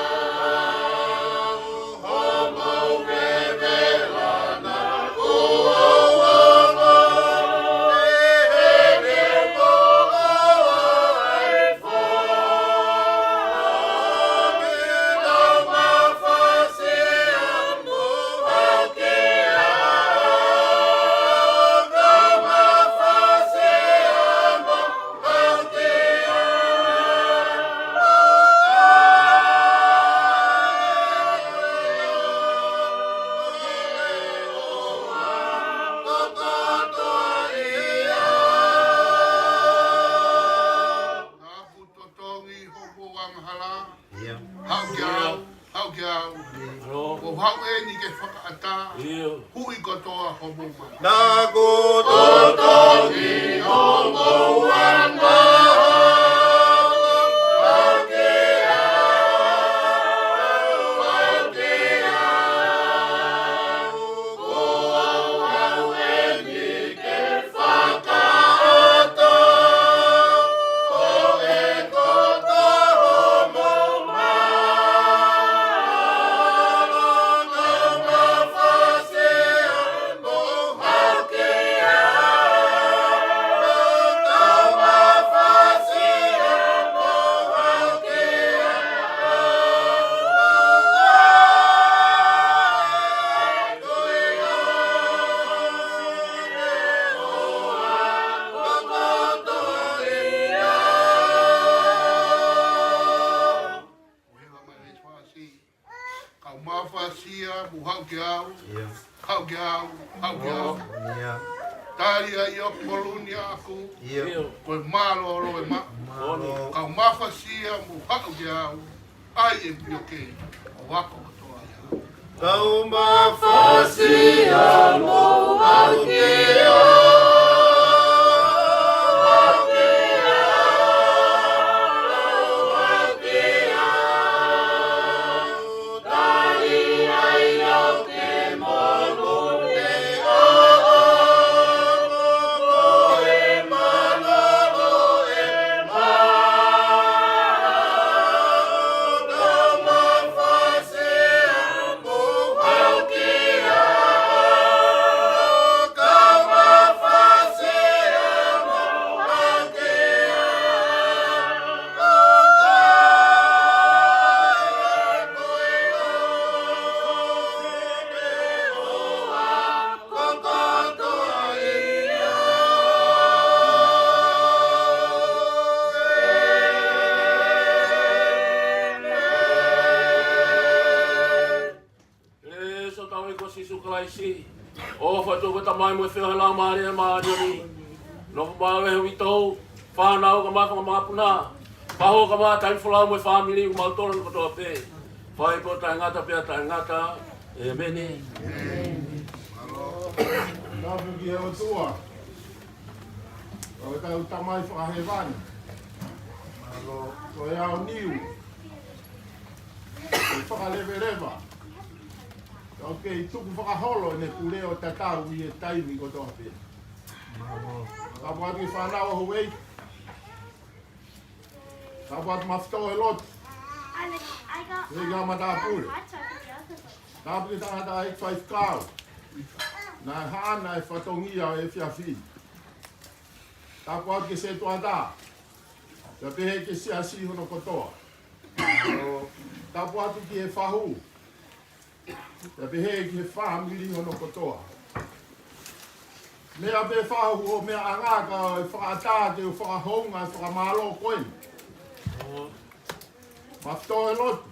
Naʻa ku totongi hoʻomou angahala. ʻIo. Haʻu ki au, haʻu ki au. ʻIo. ʻOku ou haʻu eni ke fakaʻatā. ʻIo. Hui kotoa hoʻomou mana. Naʻa ku totongi hoʻomou angahala. Haʻu ki au, haʻu ki au. ʻOku ou haʻu eni ke fakaʻatā ʻa e kotoa hoʻomou mana. Kau mafasia mo haʻu ki au, kau mafasia mo haʻu ki au. Kau mafasia mo haʻu ki au. ʻIo. Haʻu ki au, haʻu ki au. ʻIo. Tali ʻa e ʻiloa ko e luni ʻaʻaku. ʻIo. Ko e mālōlō e maʻu. Mālō. Kau mafasia mo haʻu ki au. ʻAi e pioke, ʻo ako kotoa ia. Kau mafasia mo haʻu ki au, haʻu ki au, haʻu ki au. Tali ʻa e ʻiloa ke monu ne ʻaʻa, ko e mālōlō e maʻu. ʻE ʻofa ʻa hotau ʻEiki ko Sīsū Kalaisi, ʻofa ʻa e ʻOtua ko e Tamai mo e feohi ʻa e Laumālie Māʻoniʻoni, nofoʻia ʻe he uitou, fānau kae ʻumaʻā e fanga mokopuna, pea mo e kau taimi folau mo e fāmili ʻoku mau tolonga kotoa pē, fai pē ʻo taʻengata pea taʻengata. ʻĒmeni. Tapu ki he ʻOtua, ʻa hotau Tamai fakahēvani, ko e aoniu, ko e fakaleveleva, ʻoku kei tukufakaholo ʻene pule ʻo tatau ʻi he taimi kotoa pē. Tapu atu ki he fānau ʻo Houʻeiki. Tapu atu Mafito ʻi loto. Hei ka matāpule. Tapu ki he tangataʻeiki faifekau naʻe haʻana e fatongia ʻo e efiafi ni. Tapu atu ki he setuata. Pea pehē ki he siasi hono kotoa. Tapu atu ki he fahu. Pea pehē ki he fāmili hono kotoa. Meʻa pē fahu ʻo meʻa ʻanga ka ʻe fakaʻatā ke u fakahounga e fakamālō ko eni. Mafito ʻi loto.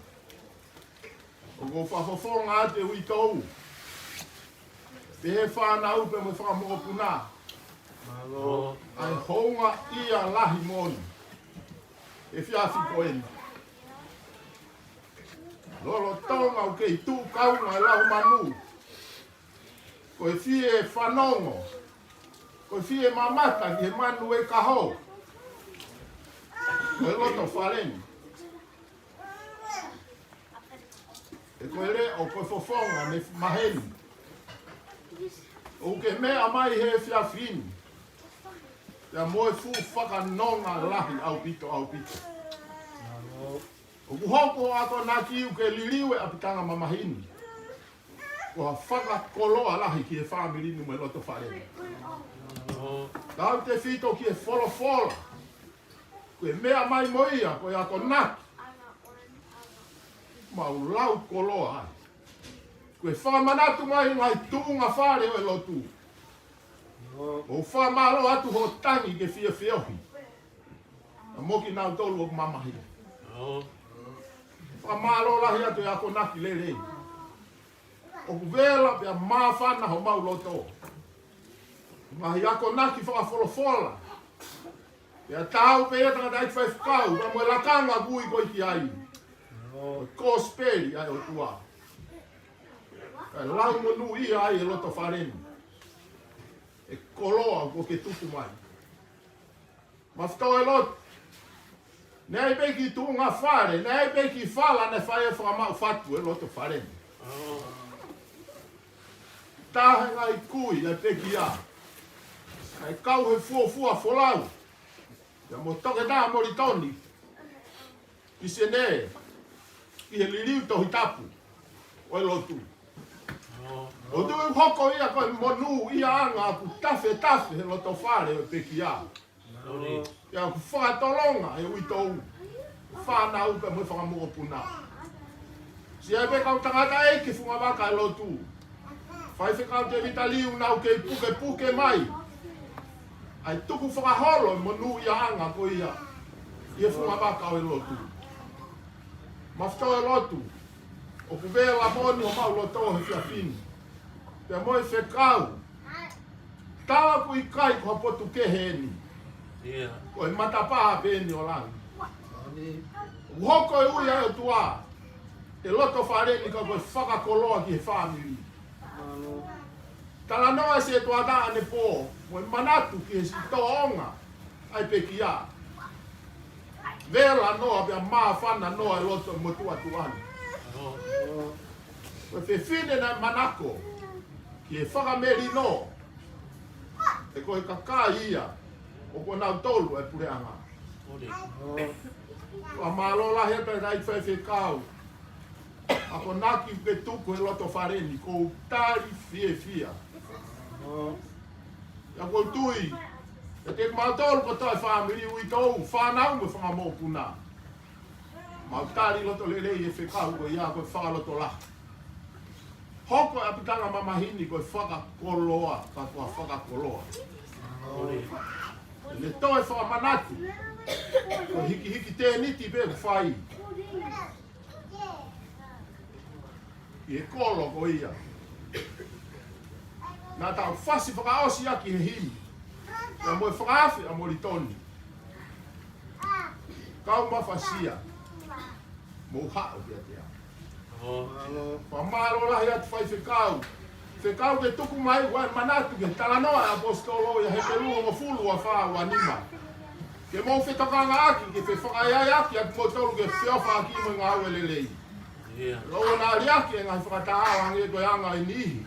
ʻOku ou fakafofonga atu e uitou. Pehē fānau pea mo e fakamokopuna. ʻA e houngaʻia lahi moʻoni he efiafi ko eni. Lolotonga ʻoku kei tuʻu kaunga e lau manu. Ko e fie fanongo. Ko e fie mamata ki he manu e kaho. Ko e loto fale ni. He ko e leʻo ko e fofonga ne maheni. ʻOku ke meʻa mai he efiafi ni. Pea mo e fuʻu fakanonga lahi ʻaupito, ʻaupito. ʻOku hoko ʻa e akonaki ʻoku ke liliu e ʻapitanga mamahi ni. Ko ha fakakoloa lahi ki he fāmili ni mo e loto fale ni. Tautefito ki he folofola. Ko e meʻa mai mo ia, ko e akonaki. Mau lau koloa ai. Ko e fakamanatu mai ngaahi tuʻunga fale ʻo e lotu. ʻOku fakamālō atu hoʻo tangi ke fiefieohi. Pea mo kinautolu ʻoku mamahi. Fakamālō lahi atu e akonaki lelei. ʻOku vela pea māfana homau loto. Ngaahi akonaki fakafolofola. Pea tau pē ia tangataʻeiki faifekau, pea mo e lakanga ʻoku ui koe ki ai. Ko e kosipeli ʻa e ʻOtua. Kae lau monūʻia ai e loto fale ni. E koloa ʻoku ke tuku mai. Mafito ʻi loto. Naʻe ʻi ai pē kiʻi tuʻunga fale, naʻe ʻi ai pē kiʻi fala naʻe fai e fakamaʻu fatu e loto fale ni. Taha e ngaahi kui ʻa e pekia. Naʻe kau he fuofua folau. Pea mo Toketā Molitoni. Ki Senē. Ki he liliu Tohi Tapu. ʻO e lotu. ʻOku tuʻu hoko ia ko e monūʻiaʻanga ʻoku tafetafe he loto fale ʻo e pekia. Pea ʻoku fakatolonga e uitou. Fānau pea mo e fakamokopuna. Siʻi pē kau tangataʻeiki fungavaka e lotu. Faifekau Tēvita Liu naʻa ku kei pukepuke mai. ʻA e tuku fakaholo e monūʻiaʻanga ko ia. ʻI he fungavaka ʻo e lotu. Mafito ʻi loto. ʻOku vela moʻoni homau loto he efiafi ni. Pea mo e fekau. Tala ʻoku ʻikai ko ha potu kehe eni. Ko e matapā pē eni ʻo langi. ʻOku hoko e ui ʻa e ʻOtua. E loto fale ni ka ko e fakakoloa ki he fāmili. Talanoa e setuata ʻanepō. Mo e manatu ki he siʻi tōʻonga. ʻA e pekia. Vela noa pea māfana noa e loto motuʻa tuʻa ni. Ko e fefine naʻe manako. Ki he fakamelino. He ko e kakai ia. ʻOku nau tolu e puleʻanga. Fakamālō lahi atu e tangataʻeiki faifekau. Akonaki ke tuku he loto fale ni ʻoku ou tali fiefia. ʻOku ou tui. ʻE te mau tolu ko toe fāmili uitou, fānau mo e fakamokopuna. Mau tali loto lelei e fekau ko ia ko e fakalotolahi. Hoko e ʻapitanga mamahi ni ko e fakakoloa, ka ko e fakakoloa. Ne toe fakamanatu. Ko e hikihiki tēniti pē ʻoku fai. ʻI he kolo ko ia. Naʻa tau fasi fakaʻosi ʻaki he himi. Pea mo e fakaafe ʻa Molitoni. Kau mafasia. Mou haʻu kiate au. Fakamālō lahi atu faifekau. Fekau ke tuku mai ʻa e manatu ki he talanoa ʻa e ʻaposetolo ʻia Hepelū hongofulu ua fā ua nima. Ke mou fetokangaʻaki, ke fefakaiaiaki ʻa kimoutolu ke feʻofaʻaki mo e ngāue lelei. Lou na liaki e ngaahi fakataha ange ko e anga e niʻihi.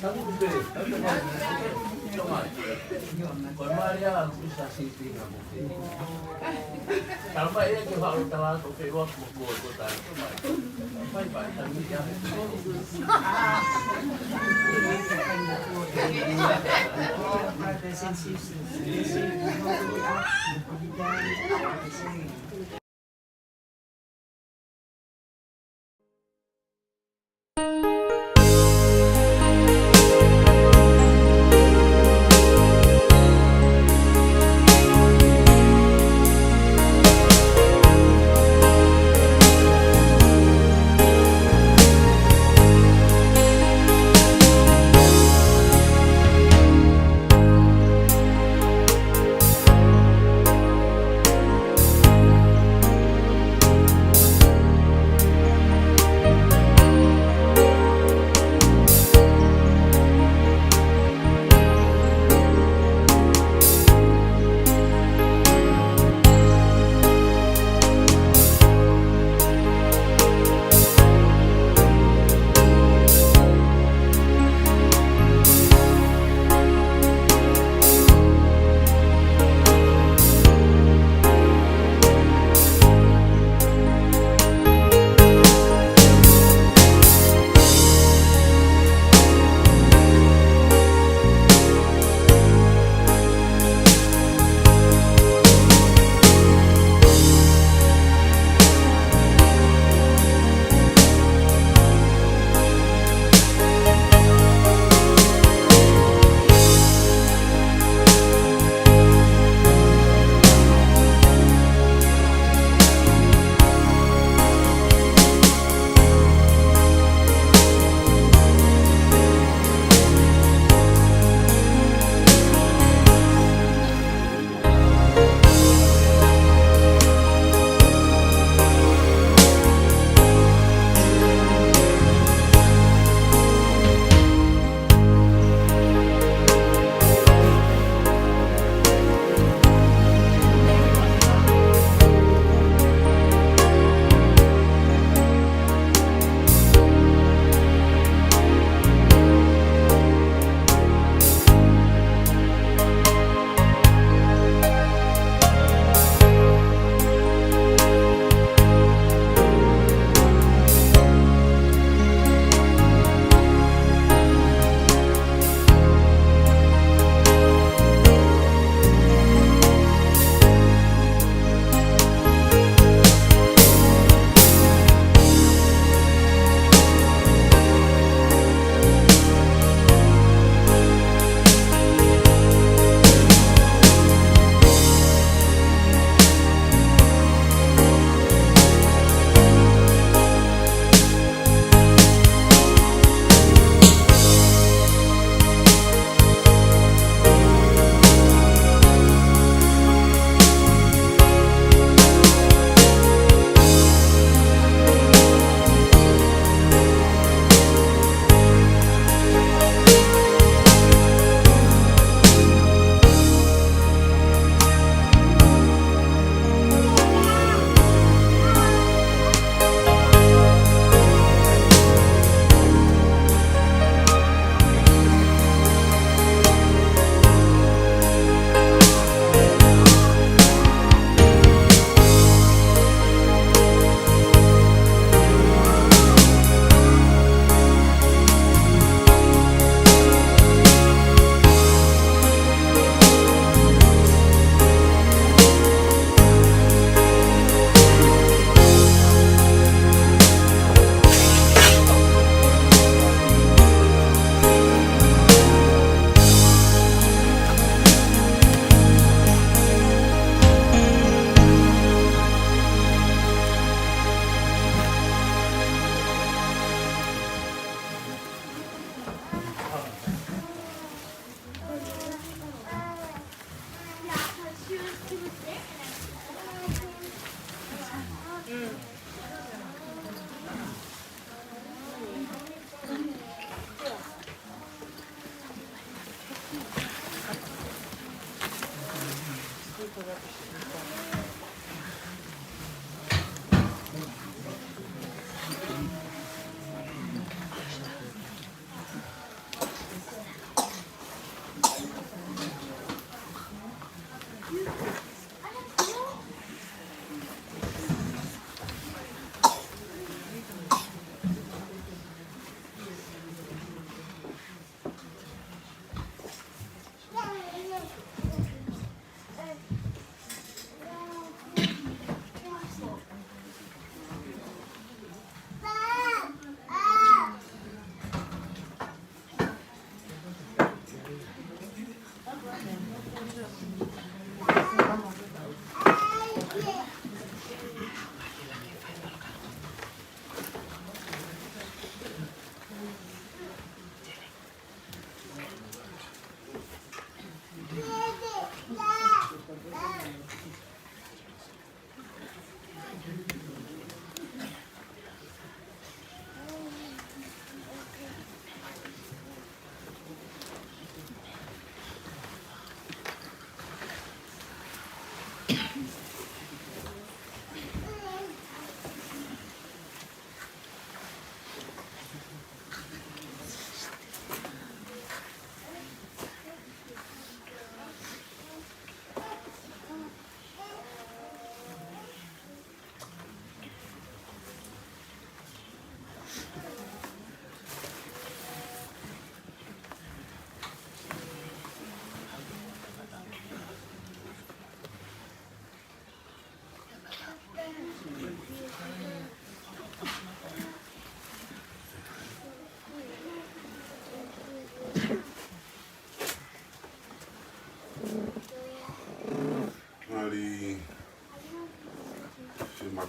Ko e mali a kusa sipinga mo ke. Tala mai ia ke faʻu tala ko ke ua ko ko ko tala ko mai. Mai pai tami ia. Brothers and sisters, this is what we are to be done at the same.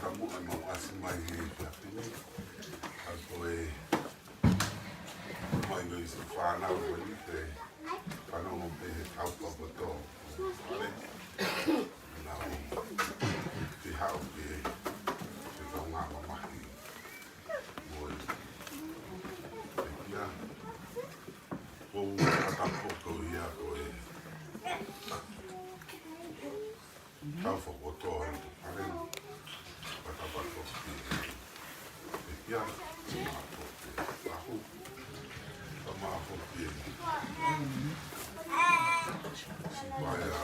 Ka muʻa ʻemau ʻasi mai he efiafi ni, ʻa ko e mai ko e siʻi fānau ko eni, pea fanongo pē he tau papato. Pea nau te hau ke, ke tau ngā mamahi. Mo e, e kia, ko u ata poko ia ko e. Tau fokoto e pare, pata pato ki e kia, ma ko ke pahu, ma ko ke sipaia,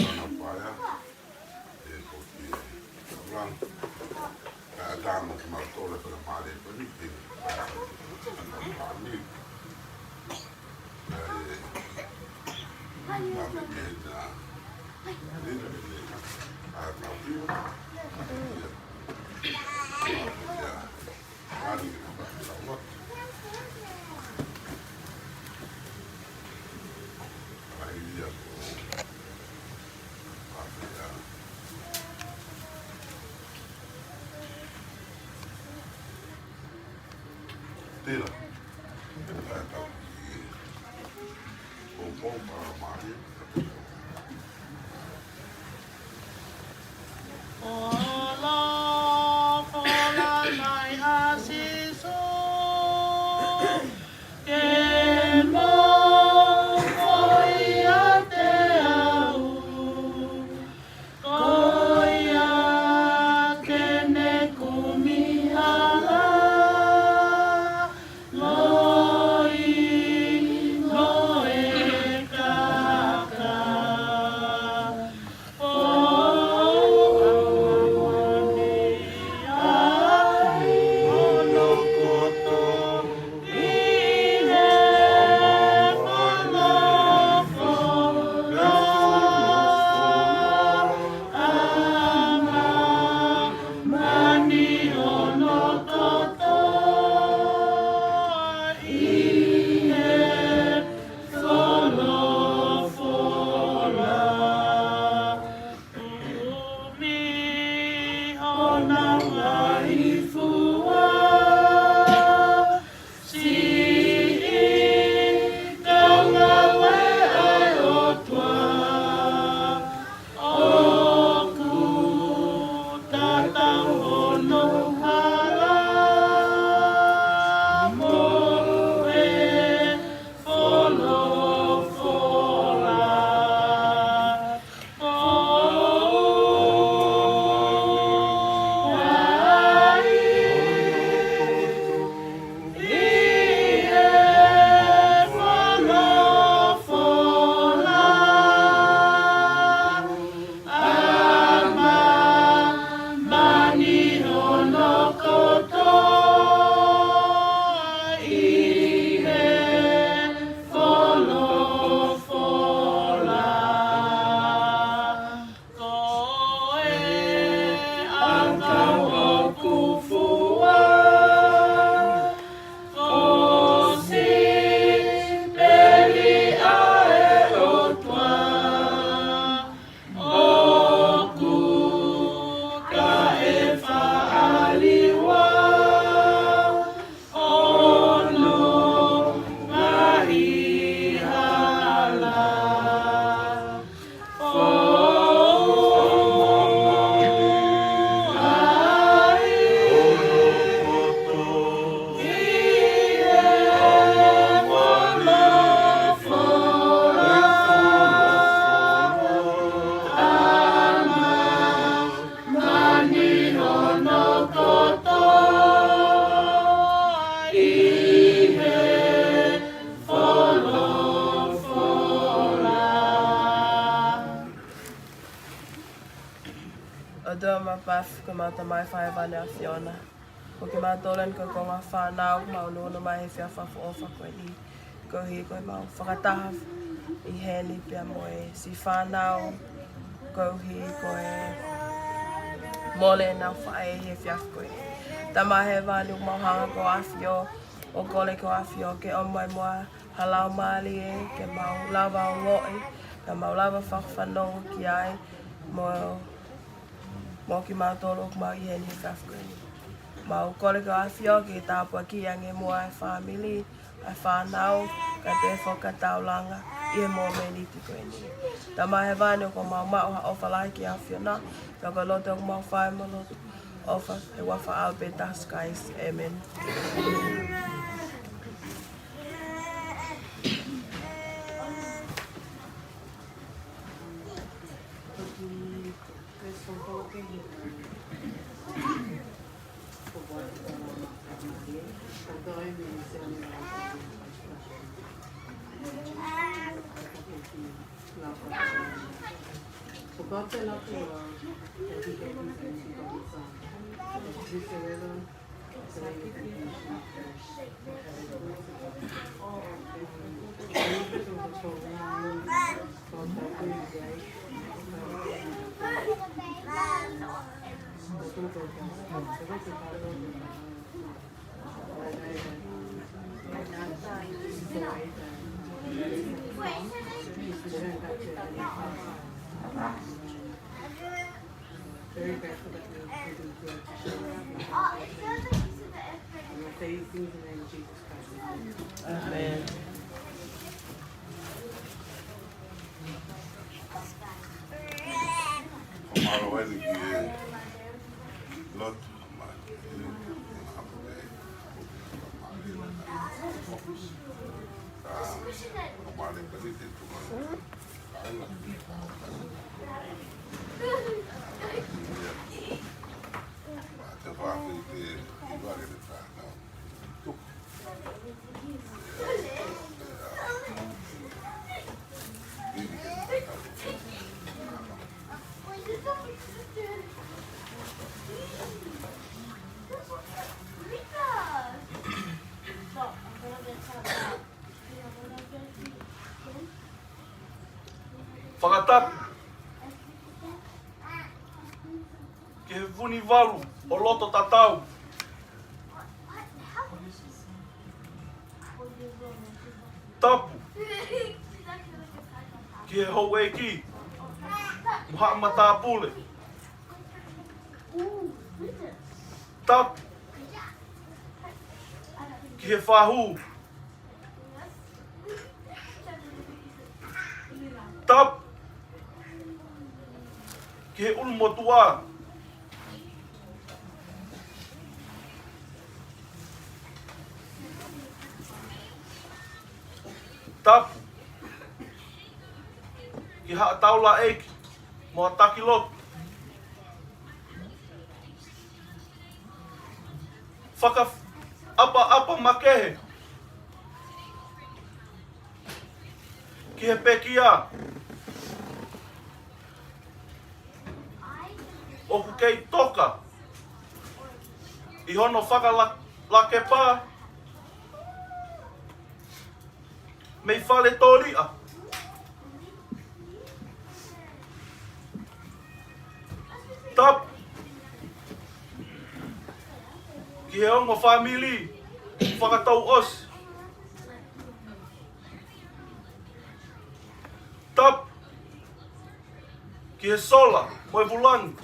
ana paia, e ko ke taulang, ka tama ki mau tole pala mare ko ni ke, ka ni, Tela. Tela e tau ki. Poupou pala mare. Ola, ola mai ʻa Sīsū, ke mau foʻi ʻiate au. Ko ia ke ne kumi hala, loi mo e kaka. Foʻi ʻa hono koto. Kumi hono ngaahi fua, siʻi kaungāue ʻa e ʻOtua, ʻoku tatau hono hala mo e folofola. Ko e ʻakau ʻoku fua, ko e sipeli ʻa e ʻOtua, ʻoku taʻefaʻaliua hono ngaahi hala. Mani hono kotoa ʻi he folofola. ʻOtua Mafimafi, ko homau Tamai Fakahēvani ʻAfiona. Ko kimautolu eni ko e konga fānau, mau ʻunuʻunu mai he efiafi fakaʻofoʻofa ko eni. Koeʻuhi ko ʻemau fakataha ʻi heni pea mo e siʻi fānau, koeʻuhi ko e mole ʻenau faʻē he efiafi ko eni. Tamai Hēvani, ʻoku mau hanga ko ʻAfio, ʻo kole ko ʻAfio ke ʻomai muʻa ha laumālie ke mau lava ʻo ongoʻi, ke mau lava fakafanongo ki ai, mo, Mo kimautolu ʻoku mau ʻi heni he efiafi ko eni. Mau kole ki he ʻAfio ke tāpuakiʻi ange muʻa e fāmili, e fānau, kae pehē foki e taulanga ʻi he mōmeniti ko eni. Tamai Hēvani, ʻoku mau maʻu ha ʻofa lahi ki he ʻAfiona, pea ko e lotu ʻoku mau fai mo e lotu ʻofa ʻi he huafa ʻo e ʻAlo pē taha ʻo Sikaisi. ʻĒmeni. For God so loved the world that he gave his only begotten Son, that whosoever Very grateful that we can be here to share our faith. And we'll say these things in the name of Jesus Christ. ʻĒmeni. Ko e mālō eni ki he lotu, mālō eni ki he lotu. Fakatapu ki he Vunivalu ʻo Loto Tatau. Tapu ki he houʻeiki mo haʻa matāpule. Tapu ki he fahu. Tapu ki he ʻulumotuʻa. Tapu ki haʻa taulaʻeiki mo haʻa taki lotu. Fakaʻapaʻapa makehe ki he pekia ʻoku kei toka ʻi hono fakalakepa mei Faletōliʻa. Tapu ki he ongo fāmili fakatouʻosi. Tapu ki he sola mo e vulanga.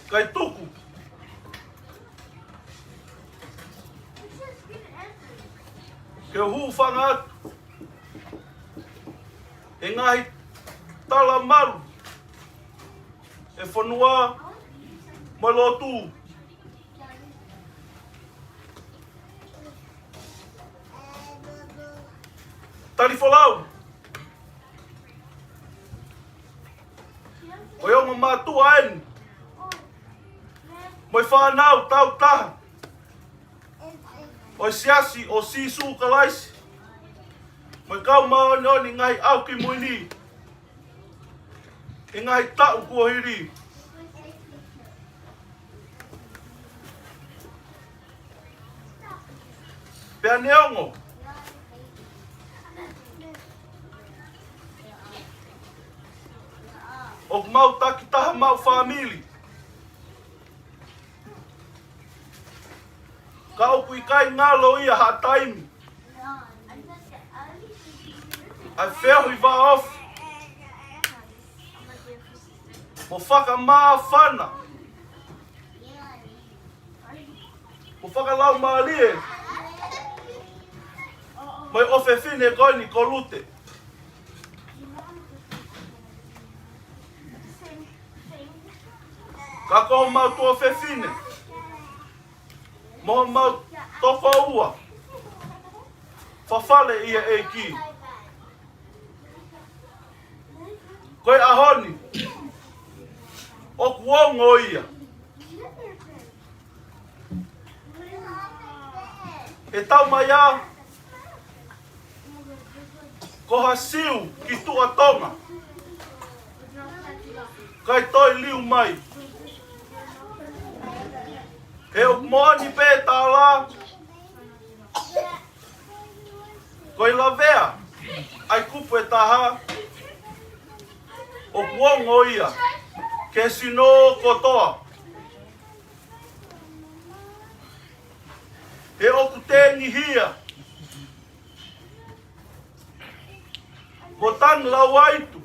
Kae tuku ke u hūfanga atu he ngaahi tala malu ʻa e fonua mo e lotu. Talifolau, ko e ongo mātuʻa eni mo e fānau tautaha ʻo e Siasi ʻo Sīsū Kalaisi mo e Kau Māʻoniʻoni ʻi he Ngaahi ʻAho Kimui ni, ʻi he ngaahi taʻu kuo hili. Pea neongo ʻoku mau takitaha maʻu fāmili, ka ʻoku ʻikai ngalo ia ha taimi ʻa e feohi vāofi mo fakamāfana, mo fakalaumālie mai ʻofefine ko eni ko Lute. Ka ko homau tuofefine mo homau tokoua, fafale ʻi he ʻEiki. Ko e ʻaho ni, ʻoku ongo ia. ʻE tau mai ā ko ha Siu ki Tuʻa Tonga, kae toe liu mai. He ʻoku moʻoni pē tala, ko e lavea ʻa e kupu ʻe taha, ʻoku ongo ia ki he sino kotoa. He ʻoku tengihia mo tangi lauaitu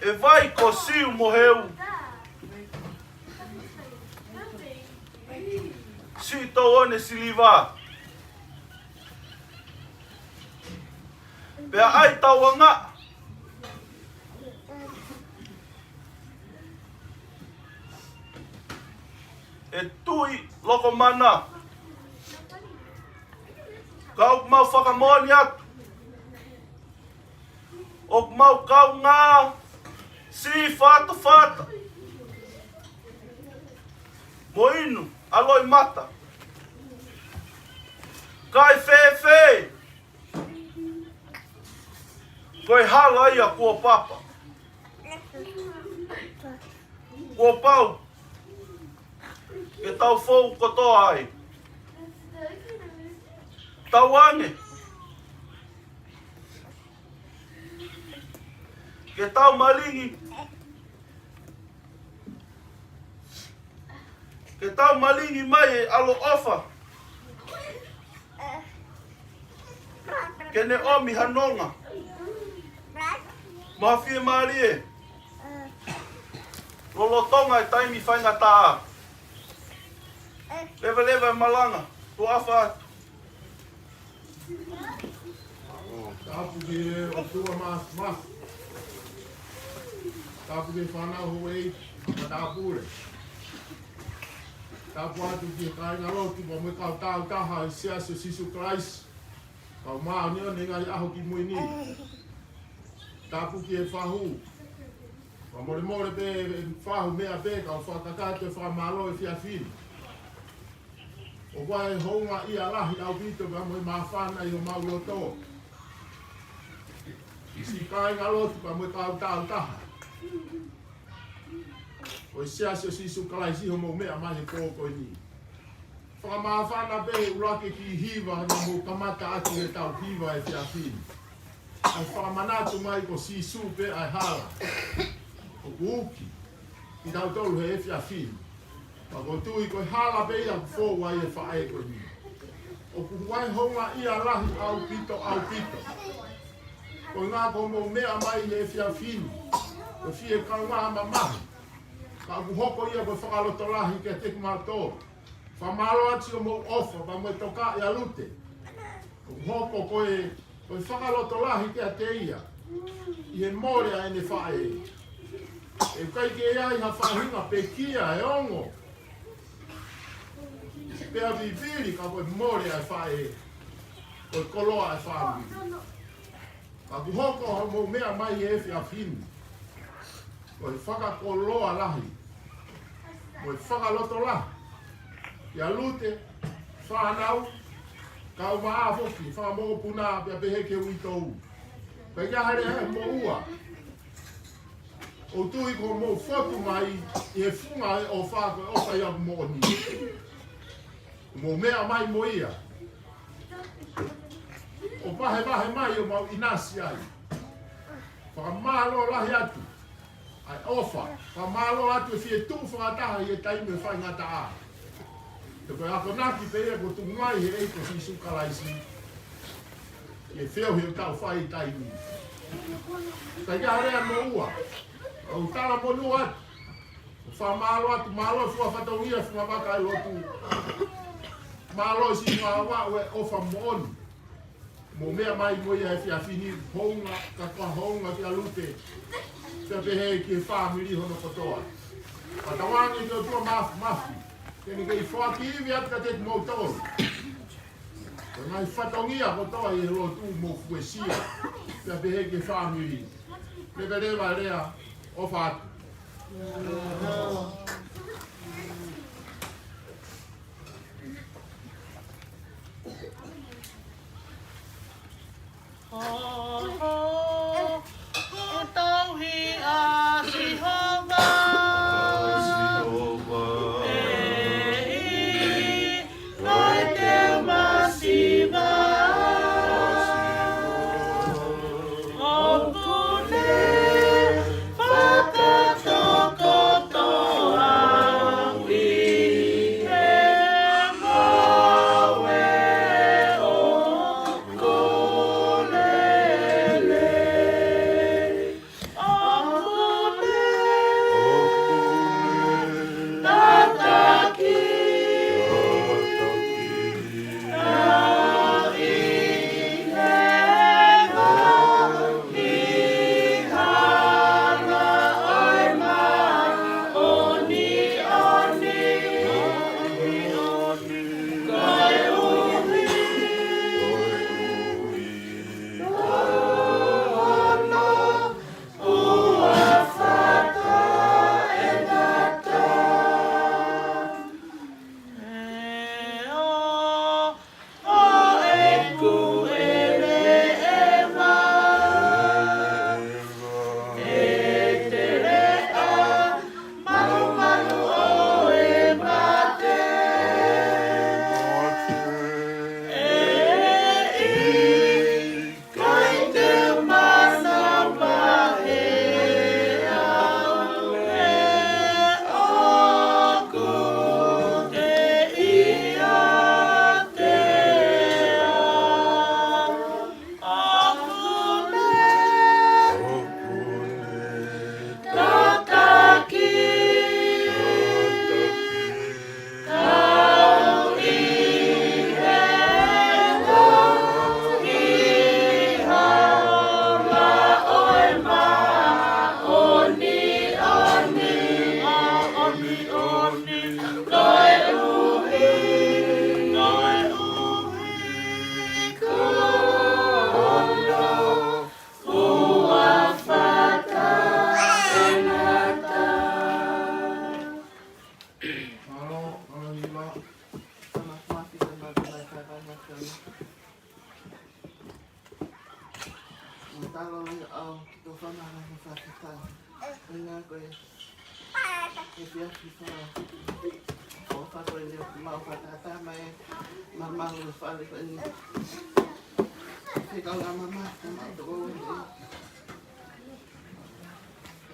ʻe Vai ko Siu mo Heu, siʻi Touone Siliva. Pea ʻai tauanga ʻe Tuʻi Lokomana. Ka ʻoku mau fakamoʻoni atu, ʻoku mau kaungā siʻi fatafata mo inu ʻa loʻimata. Kae fēfē, ko e hala ia kuo papa. Kuo pau ke tau fou kotoa ai. Tauange ke tau malingi, ke tau malingi mai e ʻaloʻofa ke ne ʻomi ha nonga mo ha fiemālie lolotonga e taimi faingataʻa. Leveleva e malanga, tuʻa ʻofa atu. Tapu ki he ʻOtua Māfimafi. Tapu ki he fānau houʻeiki, matāpule. Tapu atu ki he kāingalotu pea mo e kau tāutaha ʻo e Siasi ʻo Sīsū Kalaisi ʻo e Kau Māʻoniʻoni ʻi he Ngaahi ʻAho Kimui Ni. Tapu ki he fahu. Fakamolemole pē fahu meʻa pē, kau fakakakato e fakamālō he efiafi ni. ʻOku ʻi ai e houngaʻia lahi ʻaupito pea mo e māfana ʻi homau loto. Siʻi kāingalotu pea mo e kau tāutaha ʻo e Siasi ʻo Sīsū Kalaisi ʻi hoʻomou meʻa mai he pō ko eni. Fakamāfana pē he ʻuluaki kiʻi hiva naʻa mou kamata ʻaki he tau hiva he efiafi ni. ʻA e fakamanatu mai ko Sīsū pē ʻa e hala ʻoku uki kitautolu he efiafi ni. Pea ʻoku ou tui ko e hala pē ia ʻoku fou ai e faʻē ko eni. ʻOku ʻi ai e houngaʻia lahi ʻaupito, ʻaupito. Ko e ʻuhinga ko hoʻomou meʻa mai he efiafi ni, ko e fie kaungā mamahi. Ka ʻoku hoko ia ko e fakalotolahi kiate kimautolu. Fakamālō atu siʻomou ʻofa pea mo e tokaʻi ʻa Lute. ʻOku hoko ko e, ko e fakalotolahi kiate ia ʻi he mole ʻa ʻene faʻē. ʻE ʻikai ke ʻi ai ha faʻahinga pekia ʻe ongo pea vivili ka ko e mole ʻa e faʻē, ko e koloa ʻa e fāmili. Ka ʻoku hoko hoʻomou meʻa mai he efiafi ni ko e fakakoloa lahi mo e fakalotolahi kia Lute, fānau, kau maʻa foki, fakamokopuna pea pehē ki he uitou. Pea ʻikai ha lea ʻe moʻua. ʻOku ou tui ko hoʻomou fotu mai ʻi he funga ʻo e ʻofa, ko e ʻofa ia moʻoni. Mou meʻa mai mo ia ʻo vahevahe mai ʻo mau ʻinasi ai. Fakamālō lahi atu ʻa e ʻofa. Fakamālō atu e fie tuʻu fakataha ʻi he taimi ʻo e faingataʻa. He ko e akonaki pē ia kuo tuku mai he ʻEiki ko Sīsū Kalaisi ʻi he feohi ʻoku tau fai he taimi ni. Ka ʻi ai ha lea mo ua, ʻoku ou talamonū atu. Fakamālō atu, mālō e fua fatongia, fua vaka e lotu. Mālō e siʻi ngāue ʻofa moʻoni. Mou meʻa mai mo ia he efiafi ni, hounga, ka ko e hounga kia Lute. Pea pehē ki he fāmili hono kotoa. Pea tauange ki he ʻOtua Māfimafi ke ne kei foaki ivi atu kiate kimoutolu. Ko e ngaahi fatongia kotoa ʻi he lotu mou fuesia. Pea pehē ki he fāmili. Leveleva e lea, ʻofa atu. Ko e tauhi ʻa Sihova. ʻEiki, ʻoku te masiva. ʻOku ne fakatokoto au ʻi he ngāue ʻoku lelei. ʻOku ne tataki au ʻi he ngaahi hala ʻo e māʻoniʻoni. Koeʻuhi ko hono huafa taʻengata. ʻE ʻo, ʻo ʻeku ʻEleʻeva, ʻe tele ʻa e malumalu ʻo e mate. ʻEiki, ʻikai te u manavahē au, he ʻoku ke ʻiate au. ʻOku ne, ʻoku ne tataki au ʻi he ngaahi hala ʻo e māʻoniʻoni. Koeʻuhi, koeʻuhi ko hono huafa taʻengata. Mālō, mālō, mālō. Mālō, mālō, mālō, mālō. Mālō, mālō, mālō. Mālō, mālō, mālō. Ko e efiafi ko ē, ʻofa ko eni, mau fakatātā mai, ma, mau fale ko eni. Fekau ngā mama, mau toko eni.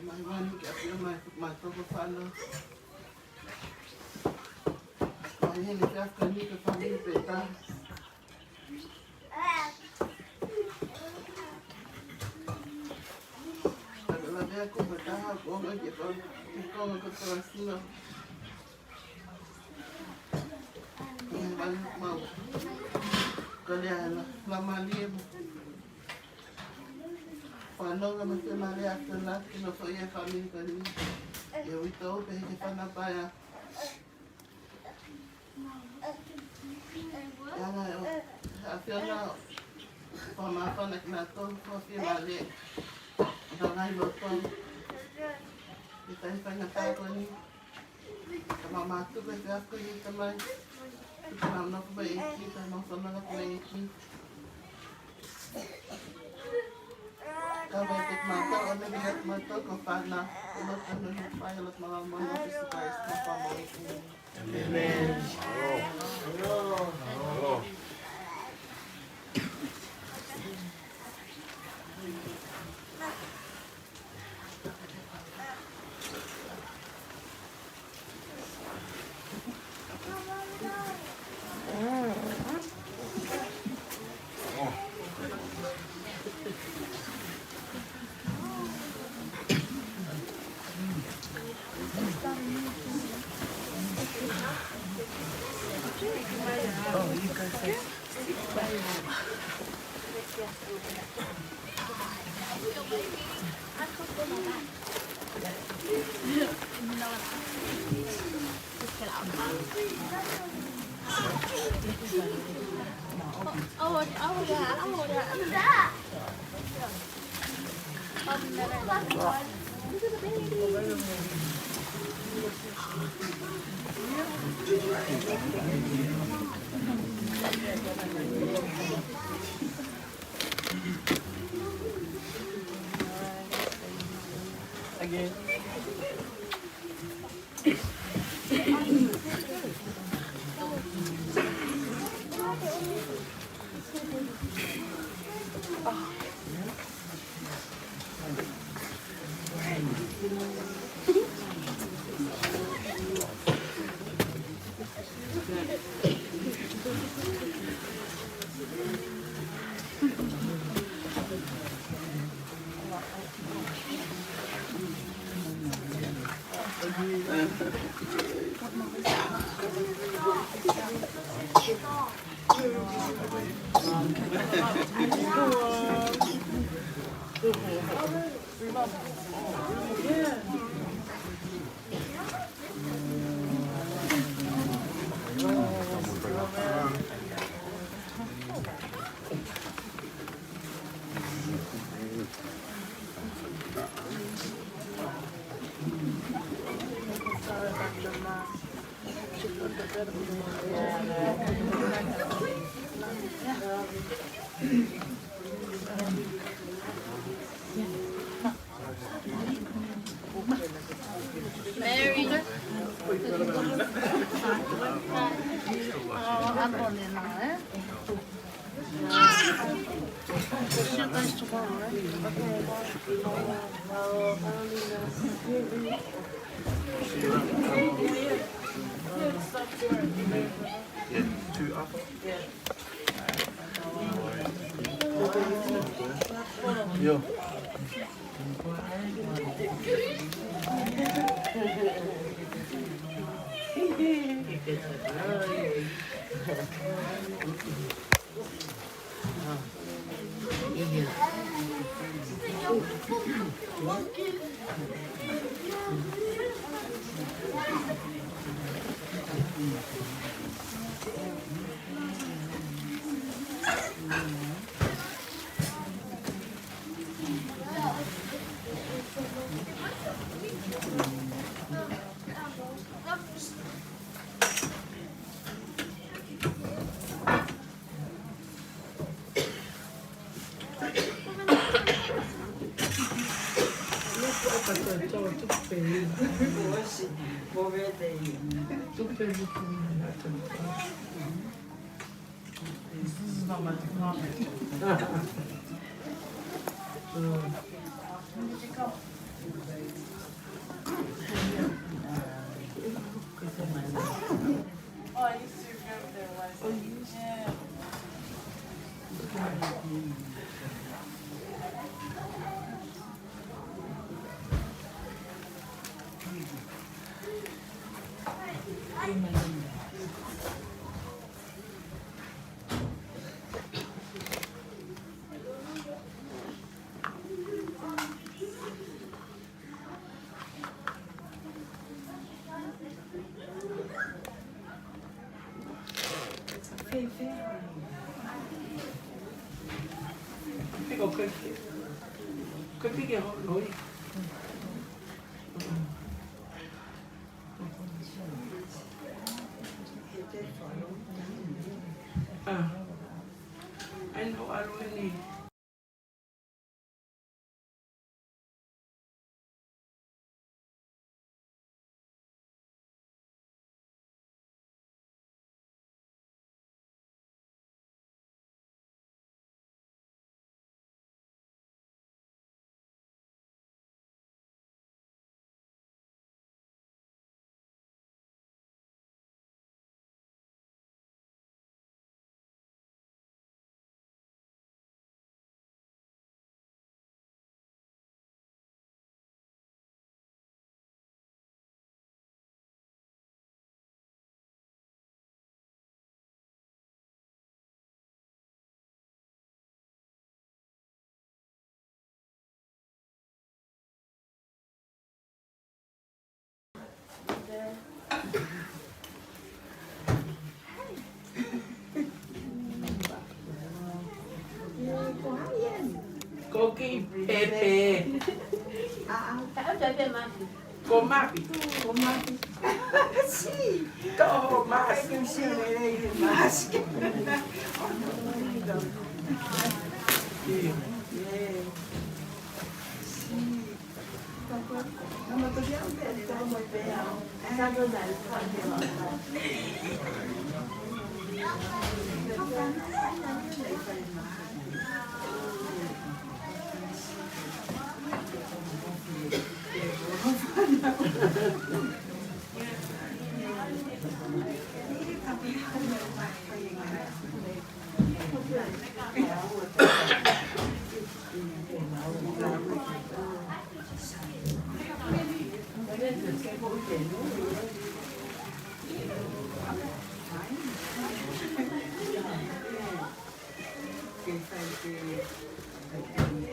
Mai wani ke apia mai, mai toko fana. Mai heni ke afkani ke fani pe ta. Ka te lavea ko e taha, ko e ngaahi ke fau, ko e ngaahi ke fau sino. Ia, mau, mau. Ka lea la, la malie mo. Fanongo mai ke malie atu na, ke nofo ia fāmili ko eni. Ia uitou, pehē ke fana paea. Ia, ʻa e ʻAfiona, ʻoku māfana kinautolu, ʻoku fiemaʻu ʻa e ngaahi loto. ʻI he taimi faingataʻa ko eni, ka mau mātuku e efiafi ko eni Tamai. Ka mau nofo mai ʻEiki, ka mau fononga mai ʻEiki. Ka mai te mātou, ʻo ne mea mātou ko fana, ko mātou no ni fai, ʻo lōt mālō mo no Sīsū Kalaisi, ko fana ʻEiki. ʻĒmeni. Mary. Yeah, two up. Joo. Ah. Ai, no, ʻalu eni. Ko e kiʻi pepe. Ko Mafi. Ko Mafi. Ko Mafi.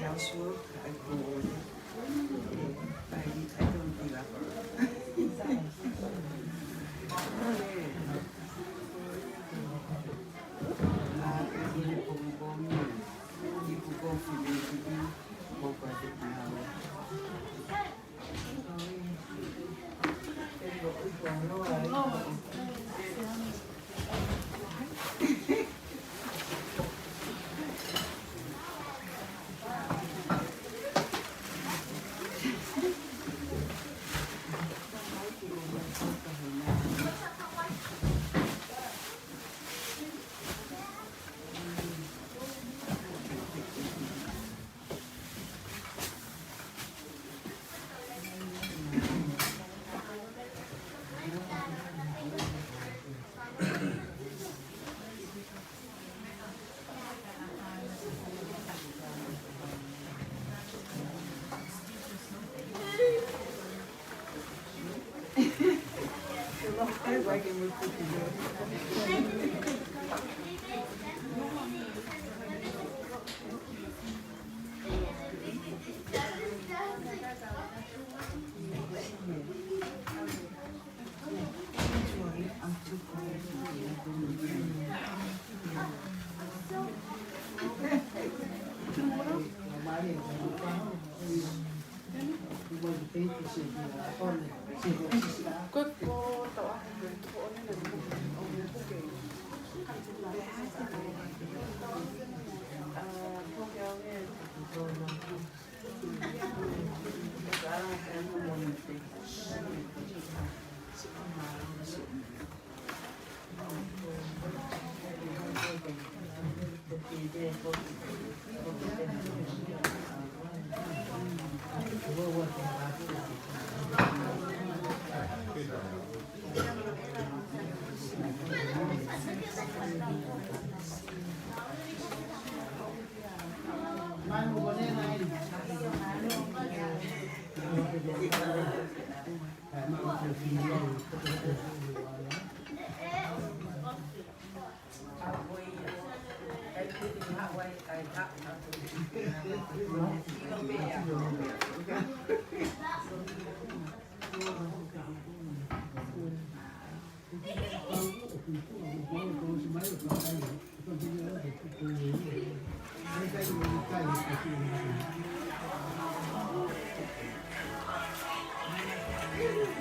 Housework, I go all in. I, I don't give up.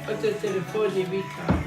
ʻO te telefoni Vika.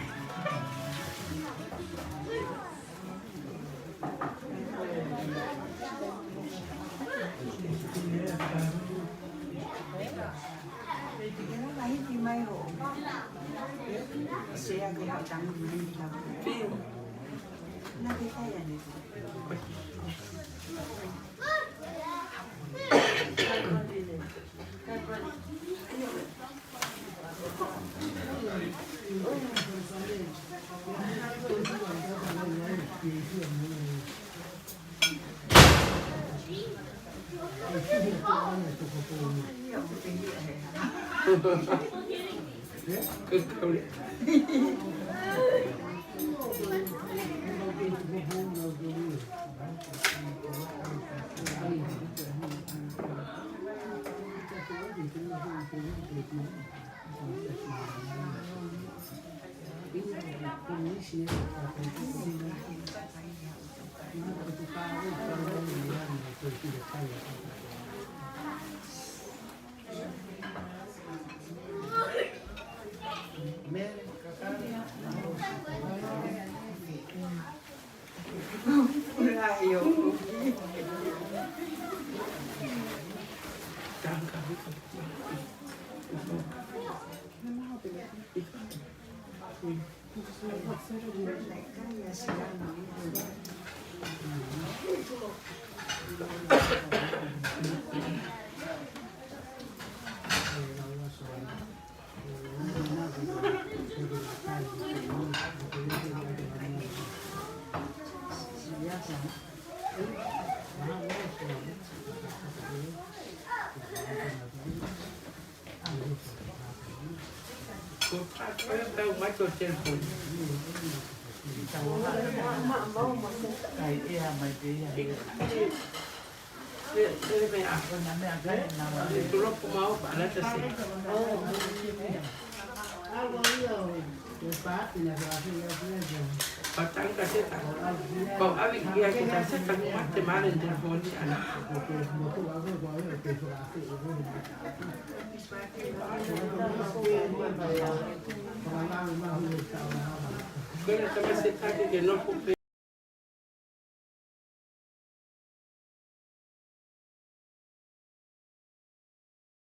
Kole tama se taki ke nofo pē.